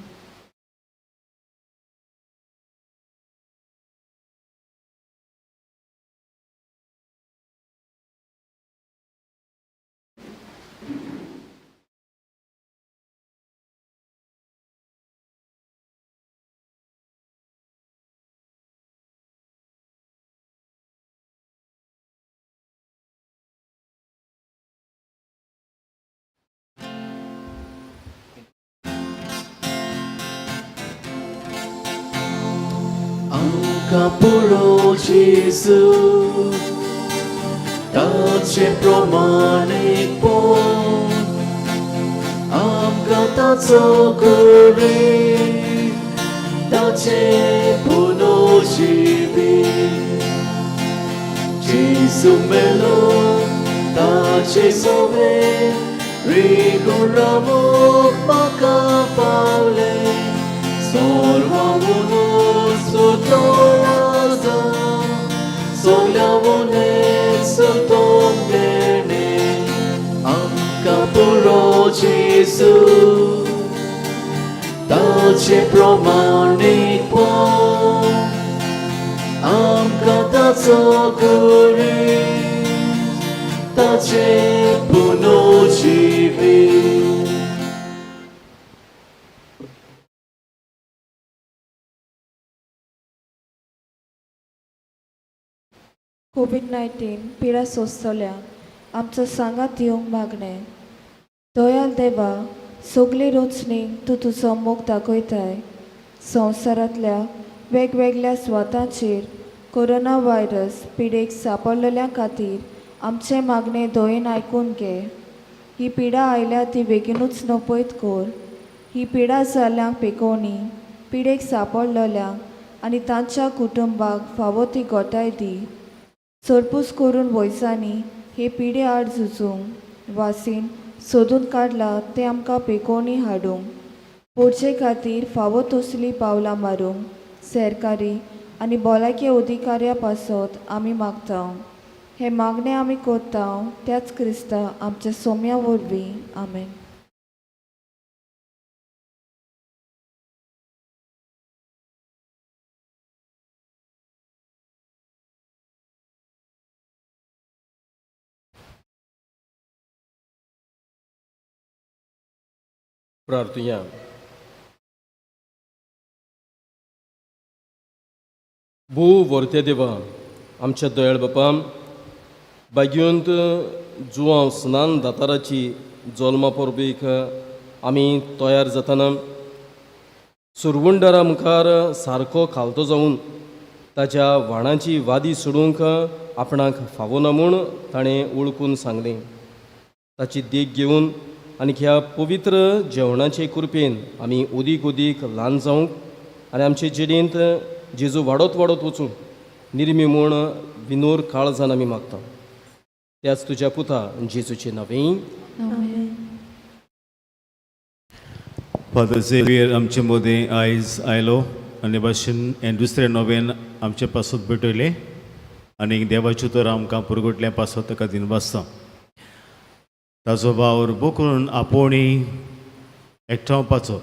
आमकां पुरो जेजू ताचे प्रमाणेपण आमकां ताचो कुरे ताचे पुनोजिवी जेजू मेलो ताचे सोवे रिगुरामोक म्हाका पावले सर्वांवून सुटलो राजा सगल्यावून सुटोंक देणे आमकां पुरो जेजू ताचे प्रमाणेपण आमकां ताचो कुरे ताचे पुनोजिवी कोवीड 19 पिडा सोंसतल्यांक आमचो सांगात दिवंक मागणें. दयाल देवा, सगली रचणीक तूं तुजो मोग दाखयताय. संवसारांतल्या वेगवेगळ्या स्वातांचेर कोरोना व्हायरस पिडेक सांपडलेल्या खातीर आमचें मागणें दयेन आयकून घे. ही पिडा आयल्या ती बेगीनूच नपयत कर. ही पिडा जाल्ल्यांक पेकोवणी, पिडेक सांपडलेल्यांक आनी तांच्या कुटुंबाक फावो ती घटाय दी. चडपूस करून वयसांनी हे पिडे आड झुजूंक वासीन सोदून काडला तें आमकां पेकोवणी हाडूंक पोरचे खातीर फावो तसलीं पावलां मारूंक सरकारी आनी भलायकी अधिकाऱ्या पासत आमी मागता. हे मागणें आमी करता त्याच क्रिस्ता आमच्या सोम्या वरवीं. आमेन. प्रार्थुया. भू व्हरत्या देवा, आमच्या दयाळ बापा, बागयोंत जुवांव स्नान दाताराची जल्मा परबेक आमी तयार जातना सुरवंडरा मुखार सारको खालतो जावन ताच्या व्हाणाची वादी सोडूंक आपणाक फावो ना म्हूण ताणें वळखून सांगलें. ताची देख घेवन आनी ह्या पवित्र जेवणाचे कृपेन आमी ओदीक ओदीक ल्हान जावंक आनी आमचे जिणेंत जेजू वाडत वाडत वचूंक निर्मी म्हूण विनोर काळजान आमी मागता. त्याच तुज्या पुता जेजूचे नांवें. फादर झेवियर आमचे मदीं आयज आयलो आनी भाशेन हें दुसरें नोवेन आमचे पासत भेटयलें आनी देवाच्यो तर आमकां पुरगुटल्या पासत ताका दिनवासता. ताजो वावर भोव करून आपोवणी एकठांवपाचो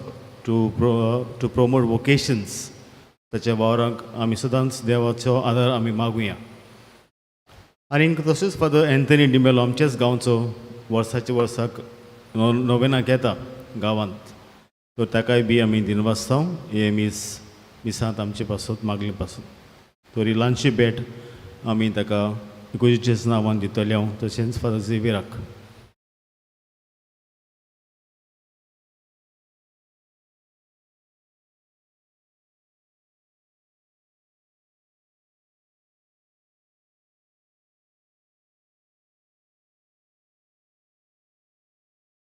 टू प्रोमोट वोकेशन्स ताच्या वावरांक आमी सदांच देवाचो आदार आमी मागुया. आनीक तशेंच फादर एन्थनी डिमेलो आमच्याच गांवचो वर्साच्या वर्साक नोवेनाक येता गांवांत, तर ताकाय बी आमी दिनवासता हे मीस मिसांत आमचे पासत मागले पासत. तर ही ल्हानशी भेट आमी ताका इगर्जेच्याच नांवान दितले हांव, तशेंच फादर झेवियराक.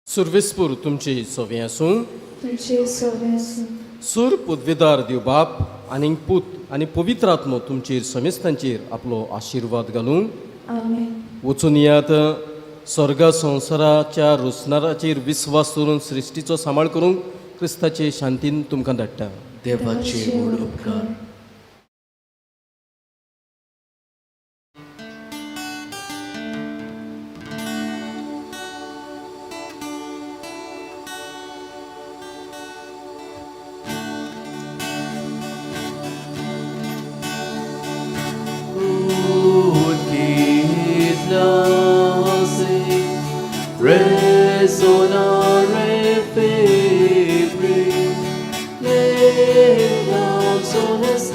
सुर्वेसपूर तुमची सोवे आसूं. तुमचे सोवे आसूं. सूर पदवेदार देव बाप आनी पूत आनी पवित्र आत्मो तुमचेर समेस्तांचेर आपलो आशिर्वाद घालूं. आमेन. वचून येयात, स्वर्गा संवसाराच्या रोसणाराचेर विस्वास दवरून सृश्टीचो सांबाळ करूंक क्रिस्ताचे शांतीन तुमकां धाडटा. देवाचे व्हड उपकार. Resonare febri, le canzone.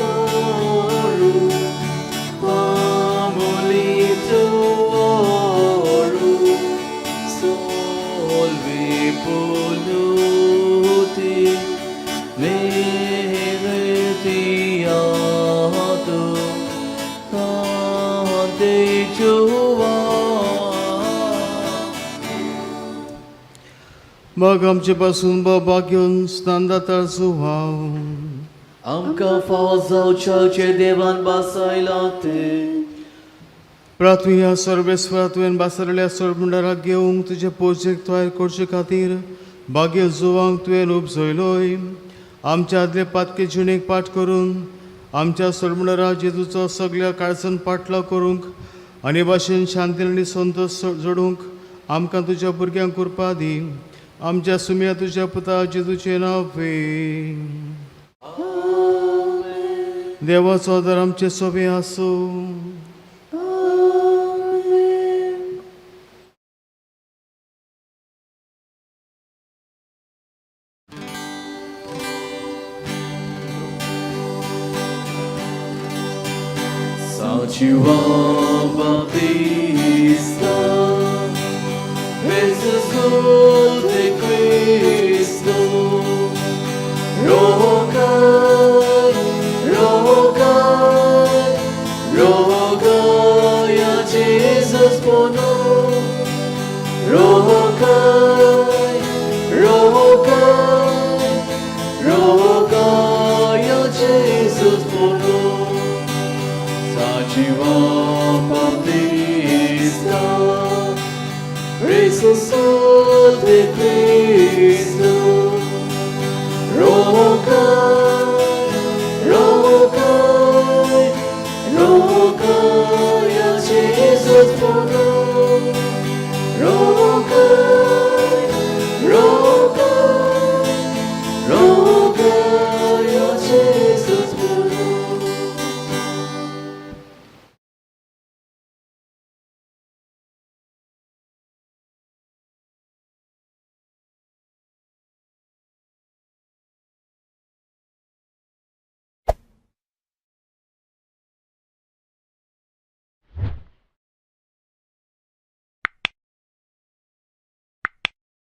de Jehovah. मग आमचे पासून बाबा घेवन स्नान दातार जुवाव. आमकां फावो जावच्या देवान बासायला ते. प्रार्थना ह्या सर्वेस्वरा तुवें बासरल्या सर्वमंडळाक घेवंक तुजे पोजेक तयार करचे खातीर भाग्य जुवांक तुवें उपजयलोय. आमच्या आदले पातके जिणेक पाठ करून आमच्या सर्वमंडळा जेजूचो सगल्या काळजान पाटलाव करूंक आनी भाशेन शांती आनी संतोश जोडूंक आमकां तुज्या भुरग्यांक कृपा दी. आमच्या सुम्या तुज्या पुता जेजूचें नांव वे. देवाचो आदार आमचे सोबे आसूं. São João Bautista, Jesus de Cristo, rogai, rogai, rogai a Jesus por nós, rogai.